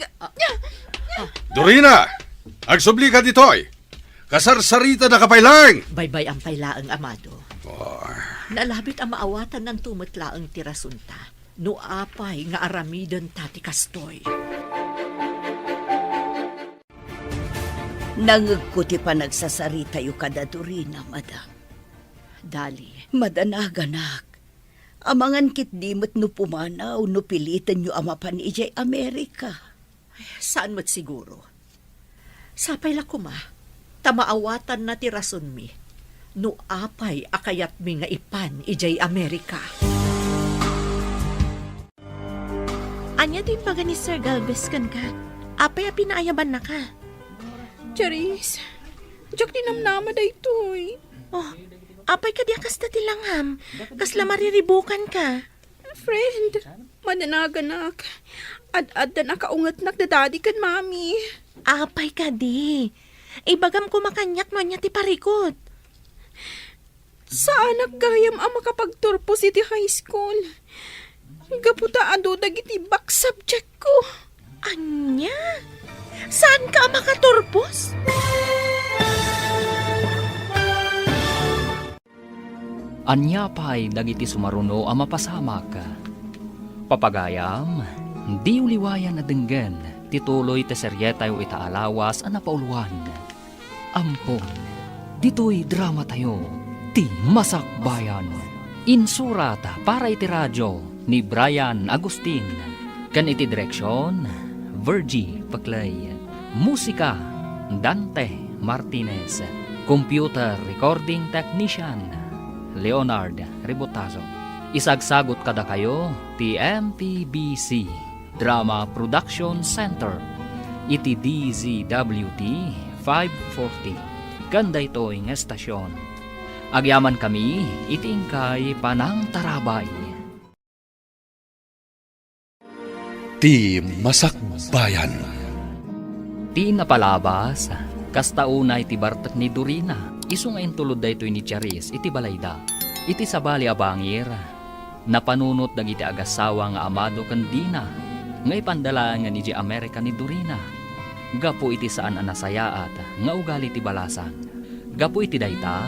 Dorina! Agsublika ditoy! Kasarsaritadaka pay laeng! Baybay-am pay laeng, Amado. Oh. Nalabit a maawatannanto met laeng ti rasonta no apay nga aramidenta ti kastoy. Nangegko ti panagsasaritayo kada Dorina, madam. Dali. Madanaganak. Amangan ketdi met no pumanaw no pilitenyo a mapan idiay Amerika. Saan met siguro. Sapay la koma, ta maawatanna ti rasonmi no apay a kayatmi nga ipan idiay Amerika. Ania ti imbaga ni Sir Galvez kenka? Apay a pinaayabannaka? Charis, diak dinamnama daytoy. Oh, apay kadi a kasta ti langam? Kasla mariribukanka? Friend, madanaganak. Ad-addan a kaungetnak da Daddy ken Mami. Apay kadi? Ibagam koma kaniak no ania ti parikut. Saanak gayam a makapagturpos iti high school. Gapu ta adu dagiti back subject ko. Ania? Saanka a makaturpos? Ania pay dagiti sumaruno a mapasamak? Papagayam, diyo liwayan a denggen ti tuloy ti serietayo ita a lawas a napauluan. Ampon, ditoy dramatayo, Ti Masakbayan. Insurat para iti radio ni Brian Agustin, ken iti direksion, Virgie Peclay. Musika, Dante Martinez. Computer recording technician, Leonard Rebotazo. Isagsagut kadakayo ti M P B C Drama Production Center iti D Z W T five forty ken daytoy nga estasion. Agyamankami iti inkay panangtarabay. Ti Masakbayan. Ti napalabas, kasta unay ti bartek ni Dorina, isu nga intulod daytoy ni Charis iti balayda. Iti sabali a bangir, napanunot dagiti agassawa nga Amado ken Dina nga ipanda laengen idiay Amerika ni Dorina gapu iti saan a nasayaat nga ugali ti balasang. Gapu iti dayta,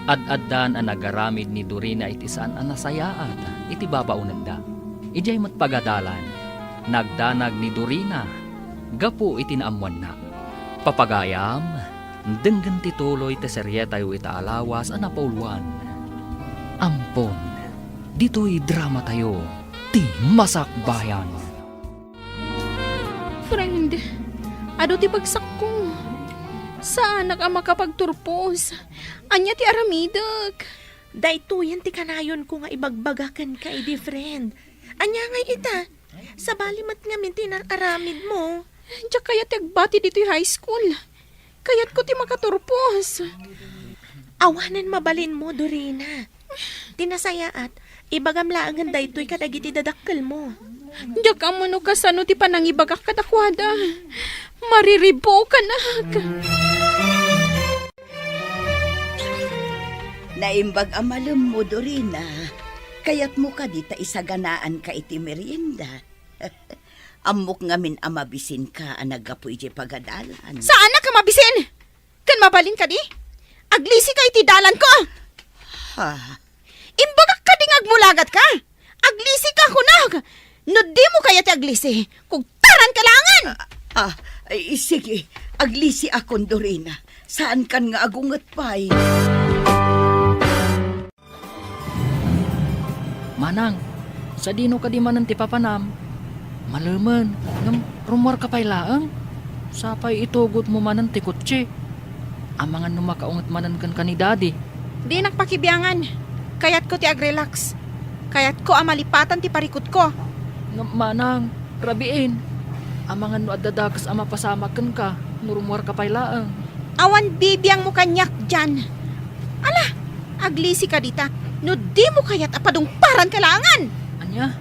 ad-addan a nagaramid ni Dorina iti saan a nasayaat iti babaonenda. Idiay met pagadalan, nagdanag ni Dorina gapu iti naammoanna. Papagayam, denggen ti tuloy ti serietayo ita a lawas a napauluan. Ampon, ditoy dramatayo, Ti Masakbayan. Friend, adu ti bagsakko. Saanak a makapagturpos. Ania ti aramidek? Daytoyen ti kanayonko nga ibagbaga kenka idi, friend. Ania ngay ita? Sabali met ngamin ti nar-aramidmo. Diak kayat ti agbati ditoy high school. Kayatko ti makaturpos. Awanen mabalinmo, Dorina. Ti nasayaat, ibagam laengen daytoy kadagiti dadakkelmo. Diak ammo no kasano ti panangibagak kadakuada. Mariribukanak. Naimbag a malemmo, Dorina. Kayatmo kadi ta isaganaanka iti merienda? Ammok ngamin a mabisinka a naggapu idiay pagadalan. Saanak a mabisin! Ken mabalin kadi? Aglisika iti dalanko! Ha? Imbagak kadi nga agmulagatka? Aglisika, kunak! No dimo kayat ti aglisi, kugtaranka laengen! Ah, ah, ay, sige, aglisiakon, Dorina. Saankan nga agunget pay. Manang, sadino kadi manen ti papanam? Malemen, ngem rummuarka pay laeng? Sapay itugotmo manen ti kotse. Amangan no makaunget manen kenka ni Daddy. Dinak pakibiangan. Kayatko ti agrelax. Kayatko a malipatan ti parikutko. Ngem, manang, rabiin. Amangan no adda dakes a mapasamak kenka, no rummuarka pay laeng. Awan bibiangmo kaniak dian. Ala, aglisika dita, no dimo kayat a padungparanka laengen. Ania?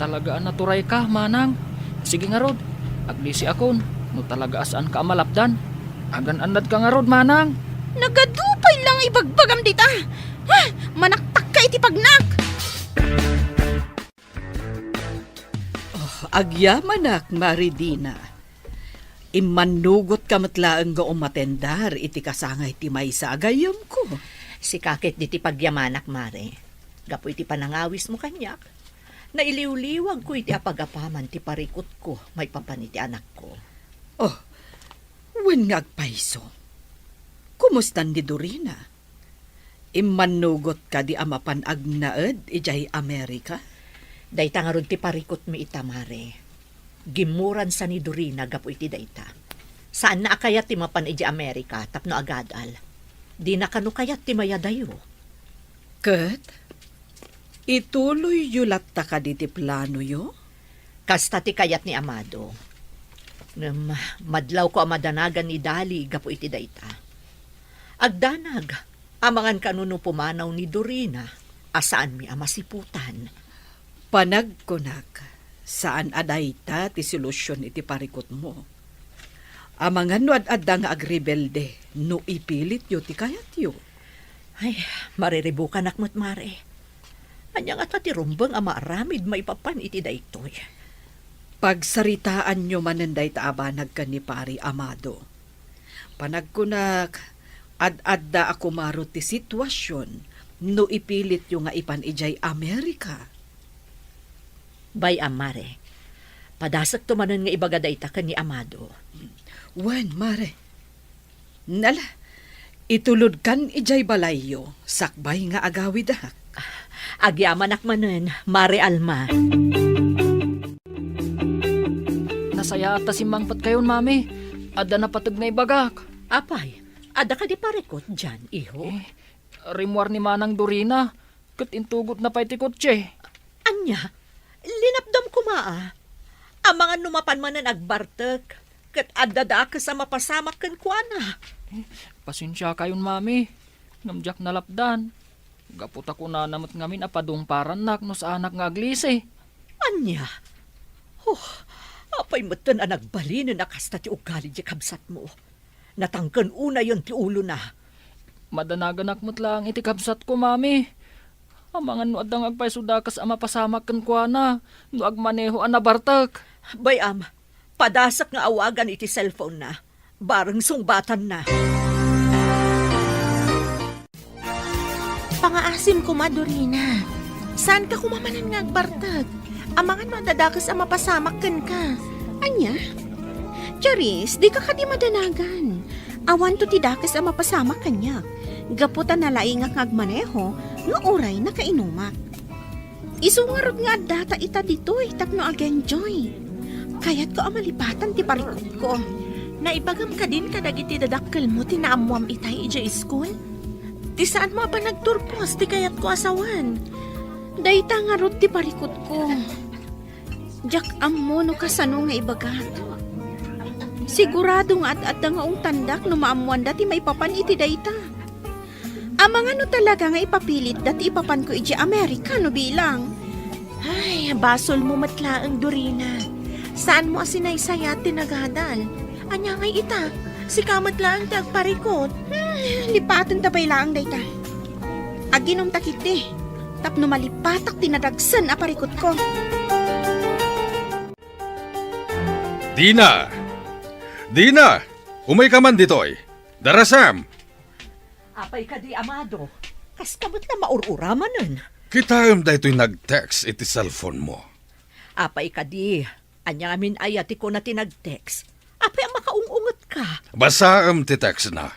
Talaga a naturayka, manang. Sige ngarud, aglisiakon, no talaga a saanka a malapdan. Agan-annadka ngarud, manang. Nagadu pay la nga ibagbagam dita. Ha? Manaktakka iti pagnak. Oh, agyamanak, Mari Dina. Immannugotka met laeng nga umatendar iti kasangay ti maysa a gayyemko. Sika ket ditoy pagyamanak, Mare. Gapu iti panangawismo kaniak, nailiwliwagko iti apagapaman ti parikutko maipapan iti anakko. Oh, wen nga agpayso. Kumustan ni Dorina? Immannugot kadi a mapan agnaed idiay Amerika? Dayta ngarud ti parikutmi ita, Mare. Gimmuransa ni Dorina gapu iti dayta. Saanna a kayat ti mapan idiay Amerika tapno agadal. Dina kano kayat ti mayadayo. Ket, ituloyyo latta kadi ti planoyo? Kasta ti kayat ni Amado. Ngem, madlawko a madanagan ni Dali gapu iti dayta. Agdanag, amangan kano no pumanaw ni Dorina a saanmi a masiputan. Panagkunak, saan a dayta ti solusion iti parikutmo. Amangan no ad-adda nga agrebelde no ipilityo ti kayatyo. Ay, mariribukanak met, Mare. Ania ngata ti rumbeng a maaramid maipapan iti daytoy? Pagsaritaanyo manen dayta a banag ken ni Pari Amado. Panagkunak, ad-adda a kumaro ti situasion no ipilityo nga ipan idiay Amerika. Bay-am, Mare. Padasekto manen nga ibaga dayta ken ni Amado. Wen, Mare. Nala, itulodkan idiay balayyo, sakbay nga agawidak. Agyamanak manen, Mare Alma. Nasayaat ta simmangpetkayon, Mami. Adda napateg nga ibagak. Apay, adda kadi parikut dian, iho? Eh, rimmuar ni Manang Dorina, ket intugotna pay ti kotse. Ania? Linapdam koma, a. Amangan no mapan manen agbartek, ket adda dakes a mapasamak kenkuana. Pasensiakayon, Mami, ngem diak nalapdan. Gapu ta kunana met ngamin a padungparannak no saanak nga aglisi. Ania? Oh, apay metten a nagbalinen a kasta ti ugali ti kabsatmo? Natangken unayen ti ulona. Madanaganak met laeng iti kabsatko, Mami. Amangan no adda nga agpayso dakes a mapasamak kenkuana no agmaneho a nabartek. Bay-am, padasek nga awagan iti cellphone-na. Bareng sungbatanna. Pangaasim koma, Dorina. Saanka koma manen nga agbartek? Amangan no adda dakes a mapasamak kenka. Ania? Charis, dika kadi madanagan. Awanto ti dakes a mapasamak kaniak. Gapu ta nalaingak nga agmaneho no uray nakainumak. Isu ngarud nga addata ita ditoy tapno ag-enjoy. Kayatko a malipatan ti parikutko. Naibagam kadin kadagiti dadakkelmo ti naammoam itay idiay iskul? Ti saanmo a panagturpos ti kayatko a sawen. Dayta ngarud ti parikutko. Diak ammo no kasano nga ibagak. Sigurado nga ad-adda nga ungtandak no maammoanda ti maipapan iti dayta. Amangan no talaga nga ipapilitda ti ipapanko idiay Amerika no bilang. Ay, basolmo met laeng, Dorina. Saanmo a sinaysayat ti nagadal. Ania ngay ita? Sika met laeng ti agparikut. Hmm, lipatenta pay laeng dayta. Aginumta ketdi, tapno malipatak ti nadagsen a parikutko. Dina! Dina! Umayka man ditoy! Darasam! Apay kadi, Amado? Kaska met la maur-uramanen. Kitaem daytoy nag-text iti cellphone mo. Apay kadi? Ania ngamin aya ti kuna ti nag-text? Apay a makaung-ungetka? Basaem ti text na.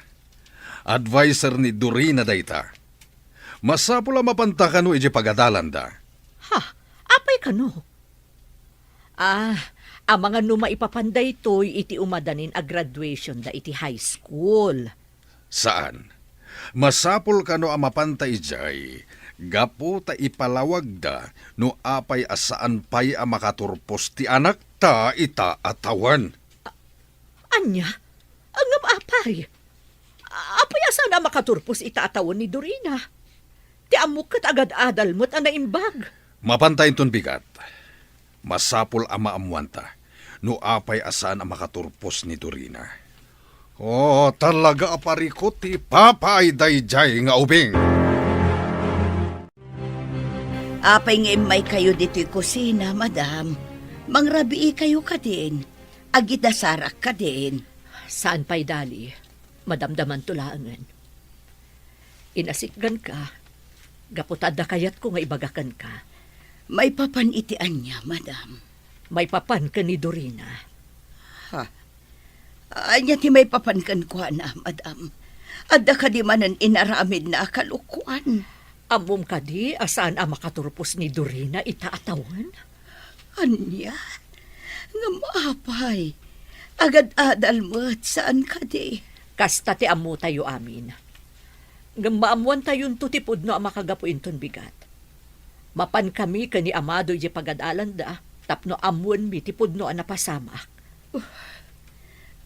Adviser ni Dorina dayta. Masapul a mapanta kano idiay pagadalanda. Ha? Apay kano? Ah, amangan no maipapan daytoy iti umadanin a graduationda iti high school. Saan. Masapul kano a mapanta idiay Gapu ta ipalawagda no apay a saan pay a makaturpos ti anakta ita a tawen. Ania? Ngem apay? Apay a saan a makaturpos ita a tawen ni Dorina? Ti ammok ket agad-adal met a naimbag. Mapanta inton bigat, masapul a maammuanta no apay a saan a makaturpos ni Dorina. Oh, talaga a parikut ti ipapay daydiay nga ubing. Apay nga immaykayo ditoy kusina, madam? Mangrabiikayo kadin? Agidasarak kadin? Saan pay, Dali. Madamdamanto laengen. Inasitganka, gapu ta adda kayatko nga ibaga kenka. Maipapan iti ania, madam? Maipapan ken ni Dorina. Ha? Ania ti maipapan kenkuana, madam? Adda kadi manen inaramidna a kalokuan? Ammom kadi a saan a makaturpos ni Dorina ita a tawen? Ania? Ngem apay? Agad-adal met, saan kadi? Kasta ti ammotayo amin. Ngem maammoantayonto ti pudno a makagapu inton bigat. Mapankami ken ni Amado idiay pagad-alanda tapno ammoenmi ti pudno a napasamak.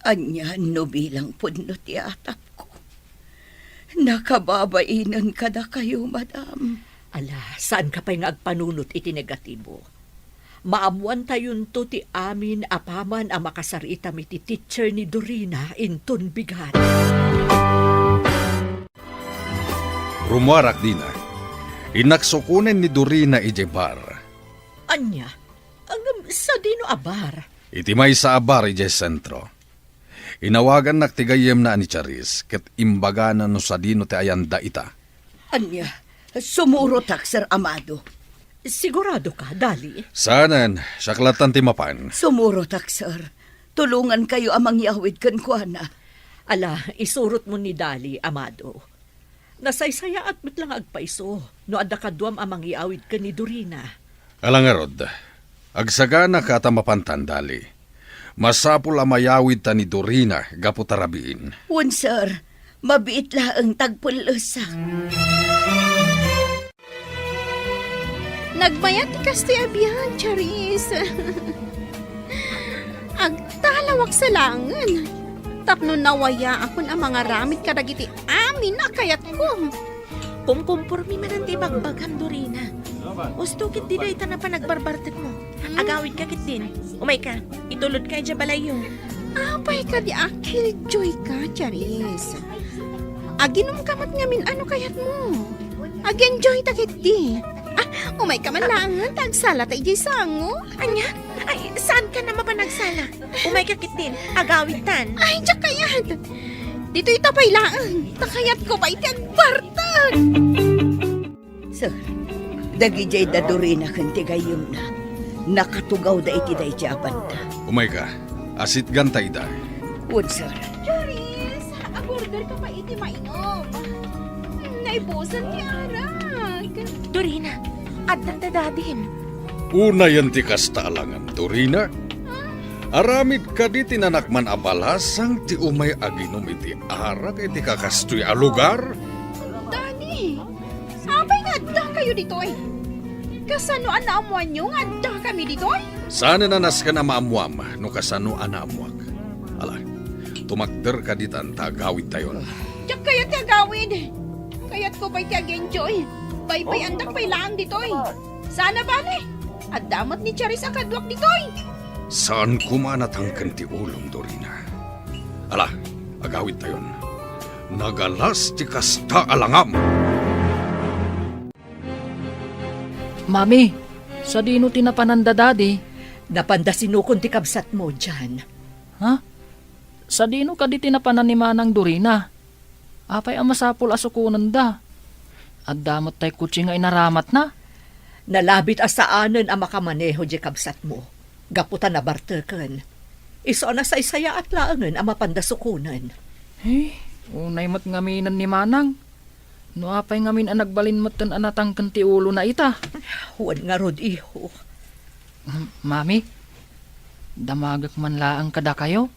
Ania no bilang pudno ti atapko? Nakababainen kadakayo, madam. Ala, saanka pay nga agpanunot iti negatibo. Maammoantayonto ti amin apaman a makasaritam iti teacher ni Dorina inton bigat. Rummuarak dina. Innak sukonen ni Dorina idiay bar. Ania? Ngem sadino a bar? Iti maysa a bar idiay sentro. Inawagannak ti gayyemna a ni Charis ket imbagana no sadino ti ayanda ita. Ania? Sumurotak, Sir Amado. Siguradoka, Dali? Saanen, siak lattan ti mapan. Sumurotak, sir. Tulongankayo a mangyawid kenkuana. Ala, isurotmo ni Dali, Amado. Nasaysayaat met la nga agpaiso no adda kaduam a mangyawid ken ni Dorina. Ala ngarud, agsaganaka ta mapantan, Dali. Masapul a mayawidta ni Dorina gapu ta rabiin. Wen, sir. Mabiit laeng ta agpellesak. Nagmayat ti kastoy a biag, Charis. Agtalawak sa laengen tapno nawayaakon a mangaramid kadagiti amin a kayatko. Kumkumpormi manen ti ibagbagam, Dorina. Usto ketdi dayta napan agbarbartekmo. Agawidka ketdin. Umayka, itulodka idiay balayyo. Apay kadi a killjoyka, Charis? Aginumka met ngamin a no kayatmo. Ag-enjoyta ketdi. Ah, umayka man laengen ta agsalata idiay sango. Ania? Ay, saankan a mapan agsala? Umayka ketdin, agawidtan. Ay, diak kayat. Ditoyta pay laeng, ta kayatko pay ti agbartek. Sir, dagidiay da Dorina ken ti gayyemna, nakatugawda iti daydiay a banda. Umayka, asitganta ida. Wen, sir. Charis, agorderka pay iti mainum. Naibusan ti arak. Dorina, addan da dadim. Unayen ti kasta a langam, Dorina. Aramid kadi ti nanakman a balasang ti umay aginum iti arak iti kakastoy a lugar? Dani, apay nga addakayo ditoy? Kasano a naammoanyo nga addakami ditoy? Saanen a nasken a maammoam no kasano a naammoak. Ala, tumakder kaditan ta agawidtayon. Diak kayat ti agawid. Kayatko pay ti ag-enjoy. Paypayandak pay laeng ditoy. Saan a bale, adda met ni Charis a kaduak ditoy. Saan koma a natangken ti ulom, Dorina. Ala, agawidtayon. Nagalas ti kasta a langam. Mami, sadino ti napanan da Dadi? Napanda sinukon ti kabsatmo, Jan. Ha? Sadino kadi ti napanan ni Manang Dorina? Apay a masapul a sukonenda? Adda met tay kotse nga inaramatna. Nalabit a saanen a makamaneho diay kabsatmo, gapu ta nabarteken. Isu a nasaysayaat laengen a mapanda sukonen. Eh, unay met ngaminen ni Manang. No apay ngamin a nagbalin metten a natangken ti ulona ita? Wen ngarud, iho. M-, Mami, damagek man laeng kadakayo.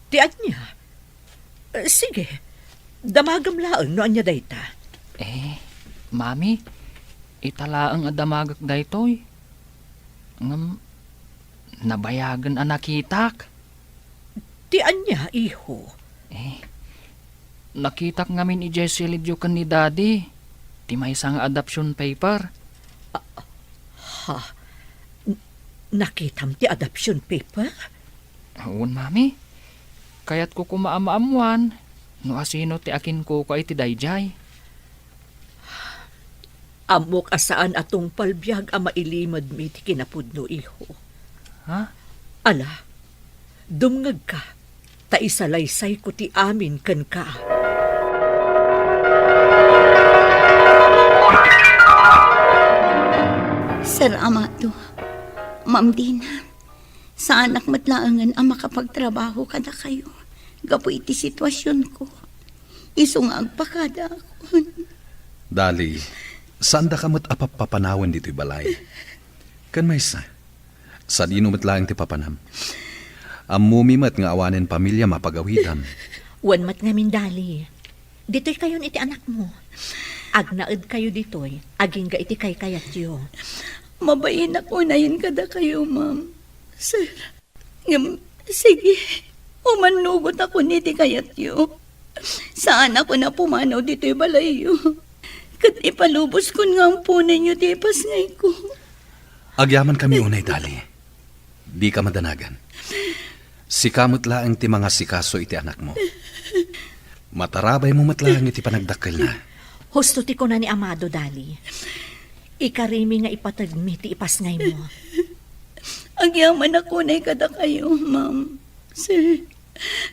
Ti ania? Eh, sige, damagam laeng no ania dayta. Eh, Mami, ita laeng a damagek daytoy. Ngem nabayagen a nakitak. Ti ania, iho? Eh, nakitak ngamin idiay silidyo ken ni Daddy ti maysa nga adoption paper. Ah, ha? N-, nakitam ti adoption paper? Wen, Mami. Kayatko koma a maammoan no asino ti akinkukua iti daydiay. Ammok a saan a tungpal biag a mailimedmi ti kinapudno, iho. Ha? Ala, dumngegka, ta isalaysayko ti amin kenka. Sir Amado, Ma'am Dina, saanak met laengen a makapagtrabaho kadakayo gapu iti situasionko. Isu nga agpakadaakon. Dali, saandaka met a pappapanawen ditoy balay. Ken maysa, sadino met laeng ti papanam? Ammomi met nga awanen pamiliam a pagawidam. Wen met ngamin, Dali. Ditoykayon iti anakmo. Agnaedkayo ditoy, agingga iti kaykayatyo. Mabainak unayen kadakayo, ma'am. Sir, ngem, sige, umannugotakon iti kayatyo. Saanakon a pumanaw ditoy balayyo. Ket ipaluboskon nga amponenyo ti ipasngayko. Agyamankami unay, Dali. Dika madanagan. Sika met laeng ti mangasikaso iti anakmo. Matarabaymo met laeng iti panagdakkelna. Husto ti kuna ni Amado, Dali. Ikarimi nga ipategmi ti ipasngaymo. Agyamanak unay kadakayo, ma'am. Sir,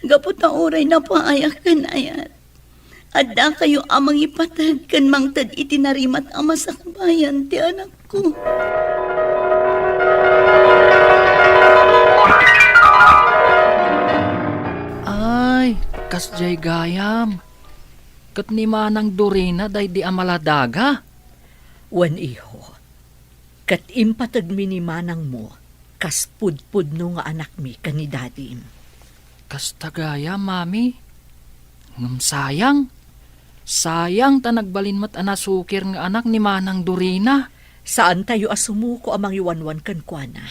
gapu ta uray napaayak ken ayat, addakayo a mangipateg ken mangted iti narimat a masakbayan ti anakko. Ay, kasdiay gayam. Ket ni Manang Dorina daydi a maladaga? Wen, iho. Ket impategmi ni manangmo kas pudpudno nga anakmi ken ni dadim. Kasta gayam, Mami. Ngem sayang. Sayang ta nagbalin met a nasukir nga anak ni Manang Dorina. Saantayo a sumuko a mangiwanwan kenkuana.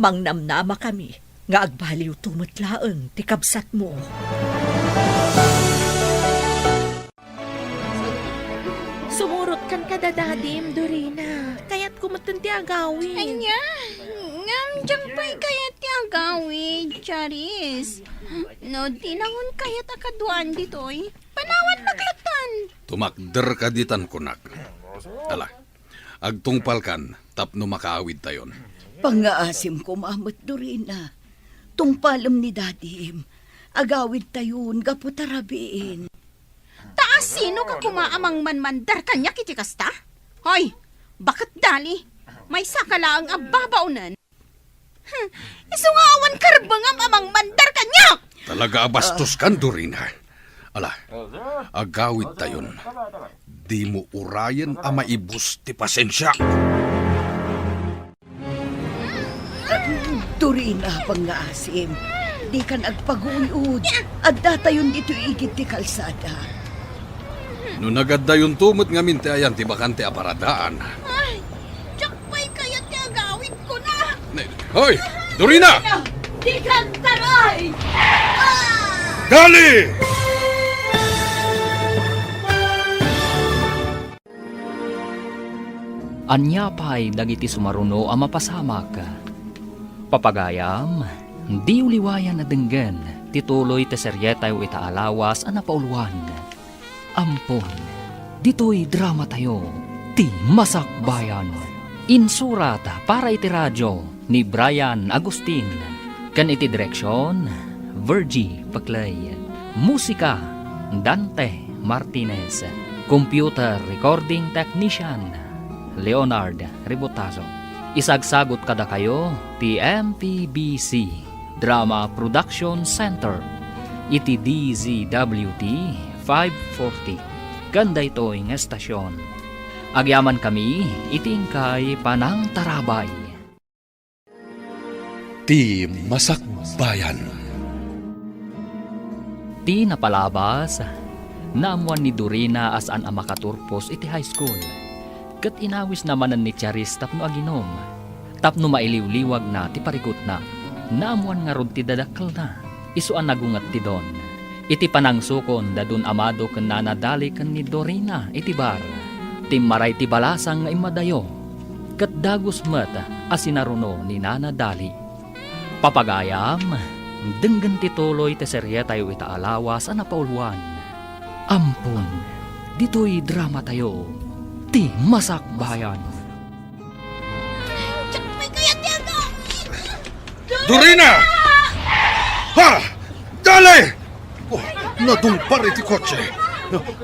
Mangnamnamakami nga agbaliwto met laeng ti kabsatmo. Sumurotkan kada dadim, Dorina. Kayatko metten ti agawid. Ania? Ngem diak pay kayat ti agawid, Charis. No di nangon kayat a kaduaan ditoy, panawannak latta. Tumakderka ditan, kunak. Ala, agtungpalkan tapno makaawidtayon. Pangngaasim koma met, Dorina. Tungpalem ni dadim. Agawidtayon gapu ta rabiin. Ta asinoka koma a mangmanmandar kaniak iti kasta? Hoy, baket Dali, maysaka laeng a babaonen. Hmm, isu nga awan karbengam a mangmandar kaniak! Talaga a bastoskan, Dorina. Ala, agawidtayon. Dimo urayen a maibus ti pasensiak. Dorina, pangngaasim, dikan agpaguyod. Addatayon ditoy igid ti kalsada. No nagaddayonto met ngamin ti ayan ti bakante a paradaan. Ay, diak pay kayat ti agawid, kuna. Ne-, hoy, Dorina! Dikan taray! Dali! Ania pay dagiti sumaruno a mapasamak? Papagayam, diyo liwayan a denggen ti tuloy ti serietayo ita a lawas a napauluan. Ampon, ditoy dramatayo, Ti Masakbayan. Insurat para iti radio ni Brian Agustin, ken iti direksion, Virgie Paclay. Musika, Dante Martinez. Computer recording technician, Leonard Ributazo. Isagsagut kadakayo ti M P B C Drama Production Center iti D Z W T five forty ken daytoy nga estasion. Agyamankami iti inkay panangtarabay. Ti Masakbayan. Ti napalabas, Naammoan ni Dorina a saan a makaturpos iti high school, ket inawisna manen ni Charis tapno aginom, tapno mailiwliwagna ti parikutna. Naammoan ngarud ti dadakkelna, isu a nagunget ti don. Iti panangsukon da Don Amado ken Nana Dali ken ni Dorina iti bar, timmaray ti balasang nga immadayo, ket dagus met a sinaruno ni Nana Dali. Papagayam, denggen ti tuloy ti serietayo ita a lawas a napauluan. Ampon, ditoy dramatayo, ti Masakbayan. Diak pay kayat ti agawid. Dorina! Ha! Dali! Oh, nadungpar iti kotse.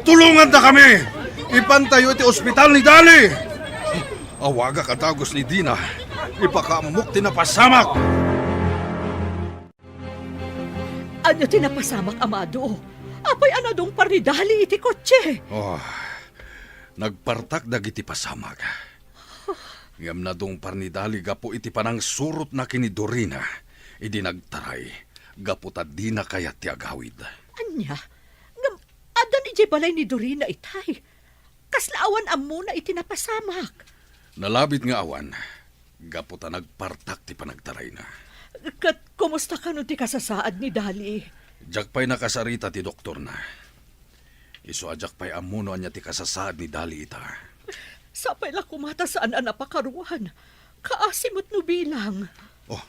Tulongandakami! Ipantayo iti ospital ni Dali! Awagak a dagus ni Dina. Ipakaammok ti napasamak. Ania ti napasamak, Amado? Apay a nadungpar ni Dali iti kotse? Oh, nagpartak dagiti pasamak. Ngem nadungpar ni Dali gapu iti panangsurotna ken ni Dorina idi nagtaray, gapu ta dina kayat ti agawid. Ania? Ngem addan idiay balay ni Dorina itay? Kasla awan ammona iti napasamak? Nalabit nga awan, gapu ta nagpartak ti panagtarayna. Ket kumusta kano ti kasasaad ni Dali? Diak pay nakasarita ti doktorna. Isu a diak pay ammo no ania ti kasasaad ni Dali ita. Sapay la koma ta saan a napakaruan. Kaasi met no bilang. Oh,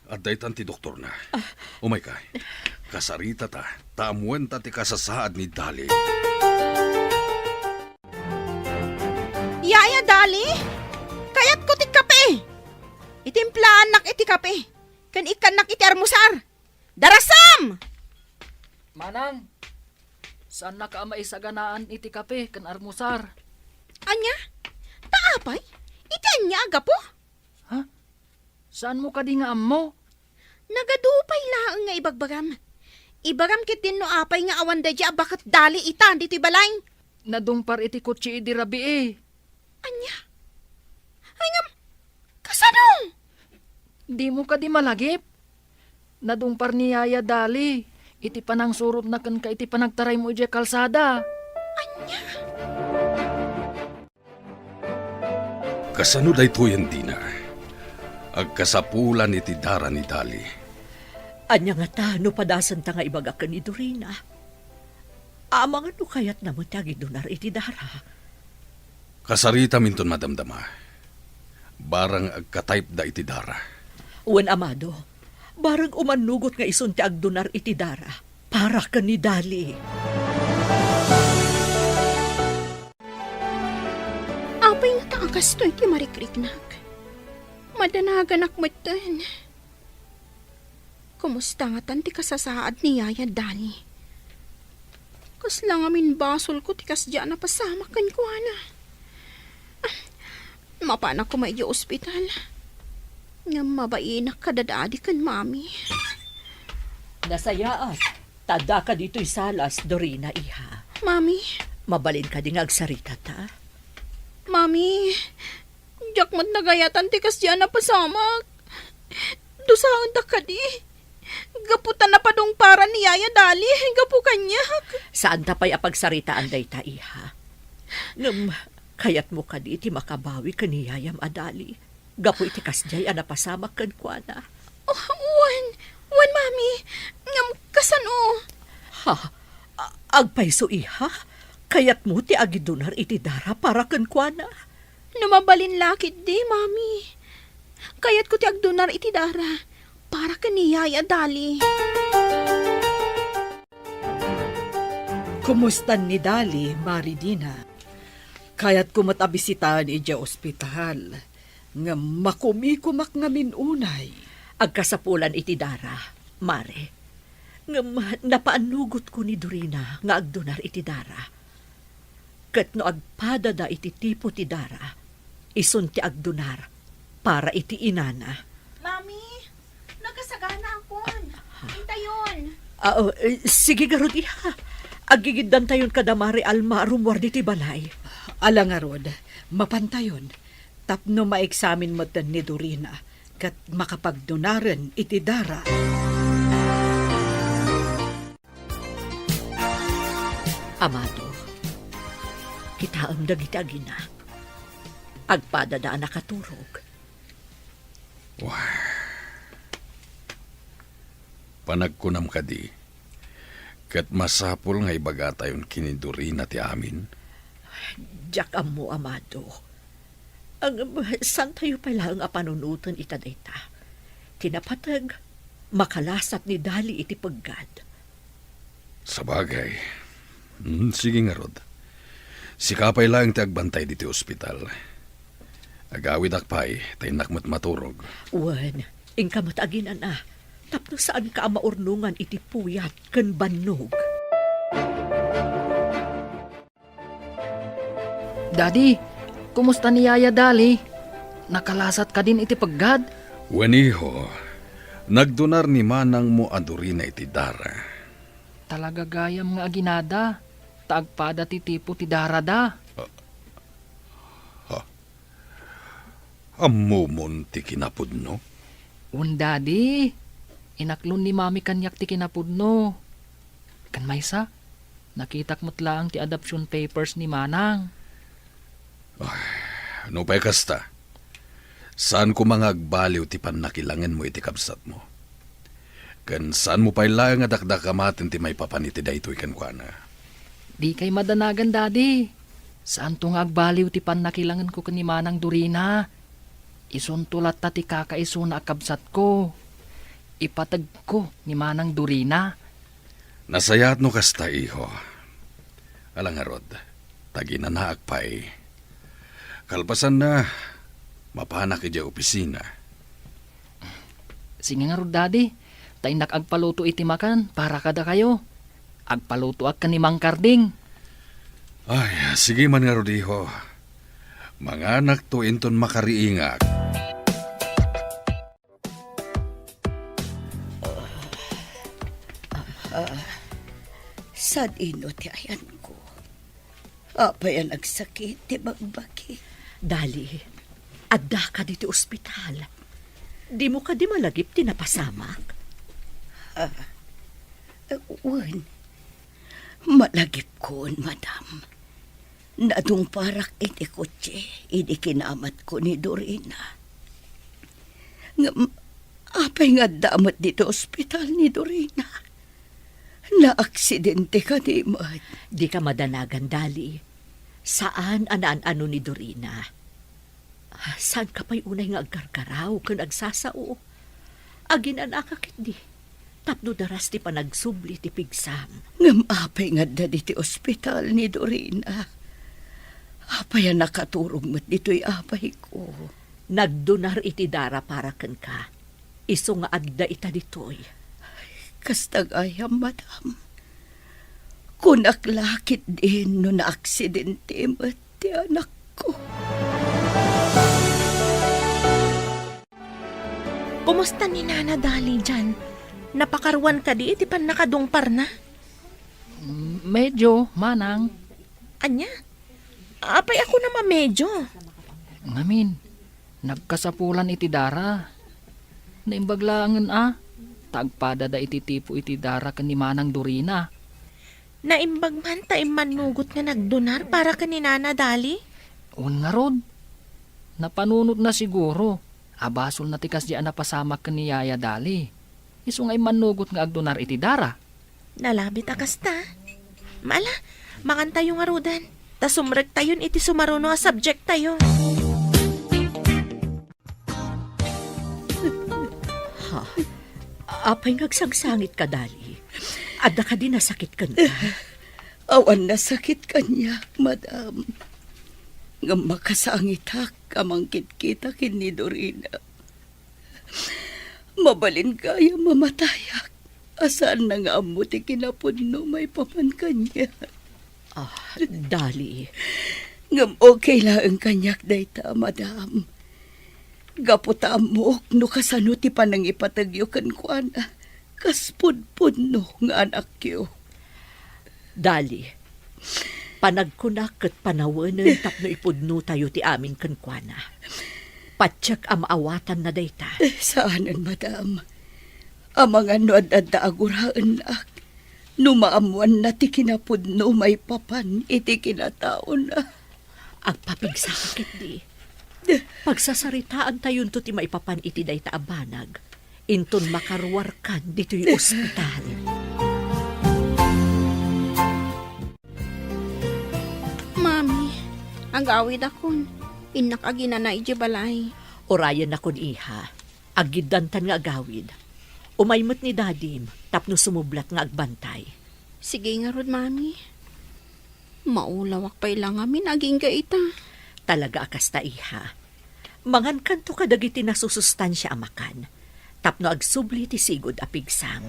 adda itan ti doktorna. Ah. Umayka. Kasaritata, ta ammoenta ti kasasaad ni Dali. Yaya Dali, kayatko ti kape. Itimplaannak iti kape, ken ikkannak iti armusar. Darasam! Manang, saannaka a maisaganaan iti kape ken armusar. Ania? Ta apay? Iti ania a gapu? Ha? Saanmo kadi nga ammo? Nagadu pay laeng nga ibagbagam. Ibagam ketdin no apay nga awan daydi a baket Dali ita ditoy balay. Nadungpar iti kotse idi rabii. Ania? Ay ngem, kasano? Dimo kadi malagip? Nadungpar ni Yaya Dali iti panangsurotna kenka iti panagtaraymo idiay kalsada. Ania? Kasano daytoyen, Dina? Agkasapulan iti dara ni Dali. Ania ngata no padasenta nga ibaga ken ni Dorina? Amangan no kayatna met ti agidunar iti dara. Kasaritaminton madamdama. Barang agka-type da iti dara. Wen, Amado, barang umannugot nga isun ti agdunar iti dara para ken ni Dali. Apay ngata a kastoy ti marikriknak? Madanaganak metten. Kumusta ngatan ti kasasaad ni Yaya Dali? Kasla ngamin basolko ti kasdiay a napasamak kenkuana. Ah, mapanak koma idiay ospital. Ngem mabainak kadadadi ken Mami. Nasayaat, ta addaka ditoy salas, Dorina, iha. Mami. Mabalin kadi nga agsaritata? Mami, diak met nagayatan ti kasdiay a napasamak. Dusaendak kadi. Gapu ta napadungparan ni Yaya Dali gapu kaniak. Saanta pay a pagsaritaan dayta, iha. Ngem, kayatmo kadi ti makabawi ken ni Yayam a Dali gapu iti kasdiay a napasamak kenkuana? Oh, wen, wen, Mami. Ngem kasano? Ha? A-, agpayso, iha? Kayatmo ti agidunar iti dara para kenkuana? No mabalin la ketdi, Mami. Kayatko ti agdunar iti dara para ken ni Yaya Dali. Kumustan ni Dali, Mari Dina? Kayatko met a bisitaen idiay ospital, ngem makumikomak ngamin unay. Agkasapulan iti dara, Mare. Ngem napaannugotko ni Dorina nga agdunar iti dara. Ket no agpadada iti tipo ti dara, isun ti agdunar para iti inana. Mami, nakasaganaakon. Ah, ah. Intayon. Ah, oh, eh, sige ngarud, iha. Aggigiddantayon kada Mari Alma a rummuar ditoy balay. Ala ngarud, mapantayon. Tapno maeksamin metten ni Dorina ket makapagdunaren iti dara. Amado, kitaem dagiti agina. Agpadada a nakaturog. Wah. Panagkunam kadi, ket masapul nga ibagatayon ken ni Dorina ti amin? Diak ammo, Amado. Ngem, saantayo pay laeng a panunoten ita dayta. Ti napateg, makalasat ni Dali iti peggad. Sabagay. Hmm, sige ngarud. Sika pay laeng ti agbantay ditoy ospital. Agawidak pay, ta innak met maturog. Wen, inka met aginana. Tapno saanka a maurnongan iti puyat ken bannog. Daddy, kumusta ni Yaya Dali? Nakalasat kadin iti peggad? Wen, iho, nagdunar ni manangmo a Dorina iti dara. Talaga gayam nga aginada, ta agpada ti tipo ti darada. Ha? Ammomon ti kinapudno? Wen, Daddy. Inaklon ni Mami kaniak ti kinapudno. Ken maysa, nakitak met laeng ti adoption papers ni Manang. Ay, nupay kasta, saan koma nga agbaliw ti pannakilangenmo iti kabsatmo. Ken saanmo pay laeng a dakdakamaten ti maipapan iti daytoy kenkuana. Dikay madanagan, Daddy. Saanto nga agbaliw ti pannakilangenko ken ni Manang Dorina. Isunto latta ti kakaisuna a kabsatko. Ipategko ni Manang Dorina. Nasayaat no kasta, iho. Ala ngarud, ta aginanaak pay. Kalpasanna, mapanak idiay opisina. Sige ngarud, Daddy, ta innak agpaluto iti makan para kadakayo. Agpalutoak ken ni Mang Karding. Ay, sige man ngarud, iho. Manganakto inton makariingak. Ah, sad-ino ti ayanko. Apay a nagsakit ti bagbagi? Dali, addaka ditoy ospital. Dimo kadi malagip ti napasamak? Ah, wen, malagipkon, madam. Nadungparak iti kotse idi kinamatko ni Dorina. Ngem, apay nga adda met ditoy ospital ni Dorina? Naaksidente kadi met? Dika madanagan, Dali. Saan a naan-ano ni Dorina. Ah, saanka pay unay nga agkarkaraw ken agsasao? Aginanaka ketdi, tapno daras ti panagsubli ti pigsam. Ngem apay nga adda ditoy ospital ni Dorina? Apay a nakaturog met ditoy apayko? Nagdunar iti dara para kenka. Isu nga adda ita ditoy. Kasta gayam, madam. Kunak la ketdin no naaksidente met ti anakko. Kumusta ni Nana Dali dian? Napakaruan kadi iti pannakadungparna? Mm, medyo, manang. Ania? Apay a kunam a medyo? Ngamin, nagkasapulan iti dara. Naimbag laengen a, ta agpadada iti tipo iti dara ken ni Manang Dorina. Naimbag man ta immannugot nga nagdunar para ken ni Nana Dali? Wen ngarud, napanunotna siguro a basolna ti kasdi a napasamak ken ni Yaya Dali. Isu nga immannugot nga agdunar iti dara. Nalabit a kasta. Ala, mangantayo ngaruden, ta sumrektayon iti sumaruno a subjecttayo. Ha? Apay nga agsangsangitka, Dali? Adda kadi nasakit kenka? Awan nasakit kaniak, madam. Ngem makasangitak a mangkitkita ken ni Dorina. Mabalin gayam a matayak a saanna nga ammo ti kinapudno maipapan kaniak. Ah, Dali. Ngem okay laeng kaniak dayta, madam. Gapu ta ammok no kasano ti panangipategyo kenkuana kas pudpudno nga anakyo. Dali, panagkunak ket panawenen tapno ipudnotayo ti amin kenkuana. Patiek a maawatanna dayta. Eh, saanen, madam. Amangan no ad-adda a guraennak. No maammoanna ti kinapudno maipapan iti kinataona. Agpapigsaka ketdi. Pagsasaritaantayonto ti maipapan iti dayta a banag inton makaruarkan ditoy ospital. Mami, agawidakon. Innak aginana idiay balay. Urayennakon, iha. Aggiddantan nga agawid. Umay met ni Dadim tapno sumublat nga agbantay. Sige ngarud, Mami. Maulawak pay la ngamin agingga ita. Talaga a kasta, iha. Mangankanto kadagiti nasusustansia a makan tapno agsubli ti sigud a pigsam.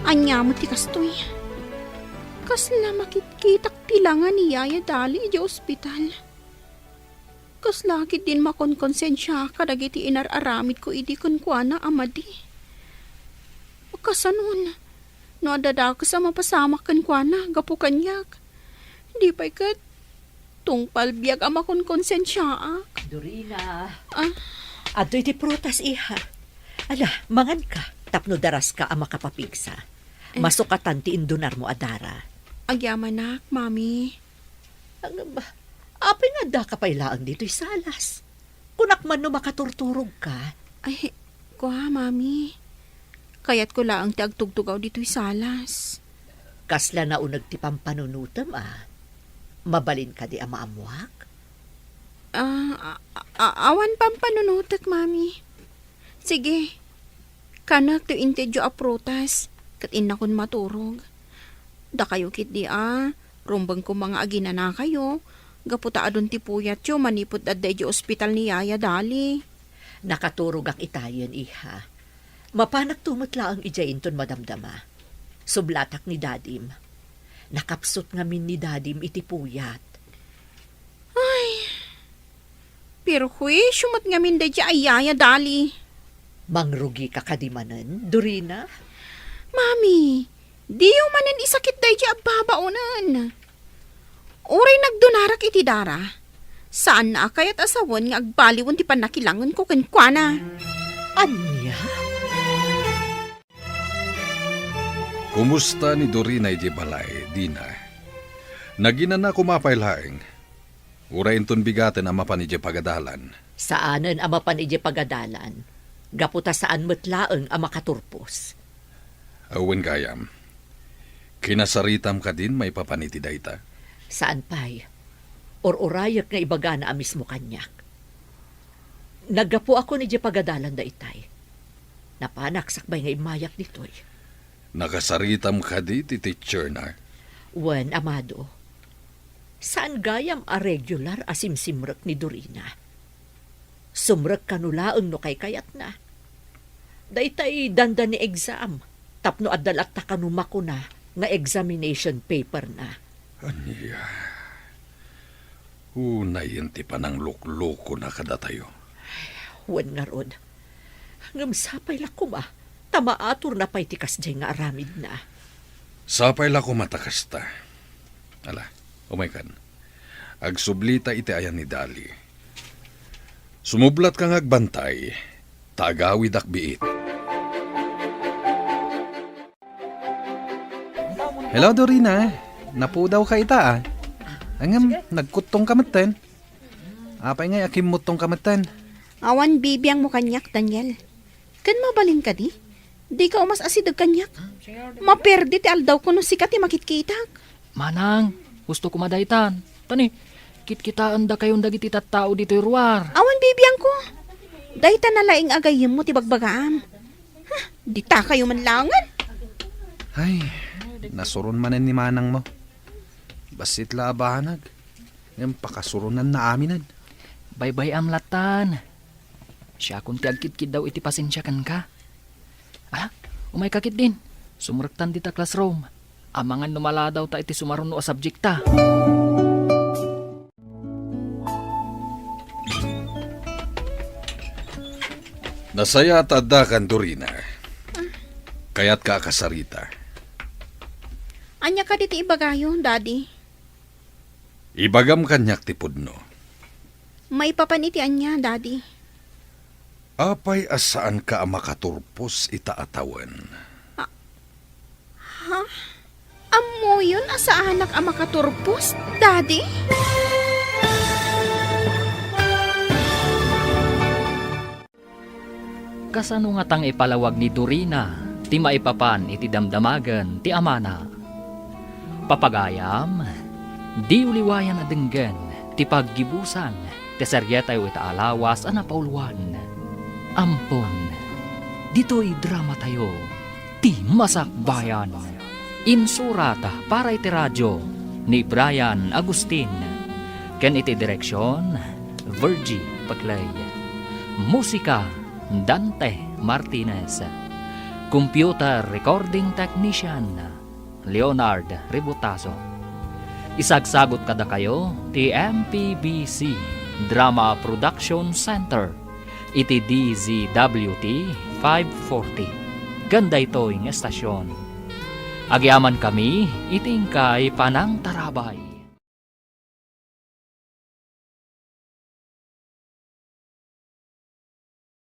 Ania met ti kastoy? Kasla makitkitak ti langa ni Yaya Dali idiay ospital. Kasla ketdin makonkonsensiak kadagiti inar-aramidko idi kenkuana a madi. Kasanon, no adda dakes a mapasamak kenkuana gapu kaniak, di pay ket tungpal biag a makonkonsensiaak. Dorina. Ah? Adtoy ti prutas, iha. Ala, manganka, tapno daraska a makapapigsa. Eh. Masukatan ti indunarmo a dara. Agyamanak, Mami. Ngem, apay nga addaka pay laeng ditoy salas? Kunak man no makaturturogka. Ay, kua, Mami. Kayatko laeng ti agtugtugaw ditoy salas. Kasla nauneg ti pampanunotem, a? Mabalin kadi a maammoak? Ah, a-, a-, awan pampanunotek, Mami. Sige, kanek ti intedyo a prutas, ket innakon maturog. Dakayo ketdi a, rumbeng koma nga aginanakayo, gapu ta adun ti puyatyo manipud adda idiay ospital ni Yaya Dali. Nakaturogak itayen, iha. Mapanakto met laeng idiay inton madamdama. Sublatak ni Dadim. Nakapsut ngamin ni Dadim iti puyat. Ay, perhuisio met ngamin daydiay a Yaya Dali. Mangrugika kadi manen, Dorina? Mami, diyo manen isakit daydiay a babaonen. Uray nagdunarak iti dara, saanna a kayat a sawen nga agbaliwen ti pannakilangenko kenkuana. Ania? Kumusta ni Dorina idiay balay, Dina? Naginana koma pay laeng? Uray inton bigaten a mapan idiay pagadalan? Saanen a mapan idiay pagadalan, gapu ta saan met laeng a makaturpos. Awan gayam. Kinasaritam kadin maipapan iti dayta? Saan pay. Ur-urayek nga ibagana a mismo kaniak. Naggapuakon idiay pagadalan daytay. Napanak sakbay nga immayak ditoy. Nakasaritam kadi ti teacher na? Wen, Amado. Saan gayam a regular a simsimrek ni Dorina. Sumrek kano laeng no kaykayatna. Daytay dandani exam, tapno adda latta kano makuna nga examination paper na. Ania? Unayen ti panangluklukona kadatayo. Wen ngarud. Ngem sapay la koma, ta maaturna pay ti kasdiay nga aramidna. Sapay la koma ta kasta. Ala, umaykan. Agsublita iti ayan ni Dali. Sumublatka nga agbantay, ta agawidak biit. Hello, Dorina. Napudawka ita, a. Ngem, nagkuttongka metten. Apay ngay a kimmuttongka metten? Awan bibiangmo kaniak, Daniel. Ken mabalin kadi? Dika umas-asideg kaniak. Maperdi ti aldawko no sika ti makitkitak. Manang, husto koma daytan. Tani, kitkitaendakayon dagiti tattao ditoy ruar. Awan bibiangko. Dayta na laeng a gayyemmo ti bagbagaam. Huh, ditakayo man laengen. Ay, nasuron manen ni manangmo. Bassit la a banag. Ngem pakasuronnanna aminen. Baybay-am lattan. Siakon ti agkitkiddaw iti pasensia kenka. Ala, umayka ketdin. Sumrektan dita classroom. Amangan no maladawta iti sumaruno a subjekta. Nasayaat ta addakan, Dorina. Kayatka a kasarita. Ania kadi ti ibagayo, Daddy? Ibagam kaniak ti pudno. Maipapan iti ania, Daddy? Apay a saanka a makaturpos ita a tawen? Ha? Ammoyon a saanak a makaturpos, Daddy? Kasano ngatang ipalawag ni Dorina ti maipapan iti damdamagen ti amana? Papagayam, diyo liwayan a denggen ti paggibusan ti serietayo ita a lawas a napauluan. Ampon, ditoy dramatayo, ti Masakbayan. Insurat para iti radio ni Brian Agustin, ken iti direksion, Virgie Paclay. Musika, Dante Martinez. Computer recording technician, Leonard Ributaso. Isagsagut kadakayo ti M P B C Drama Production Center iti D Z W T five forty ken daytoy nga estasion. Agyamankami iti inkay panangtarabay.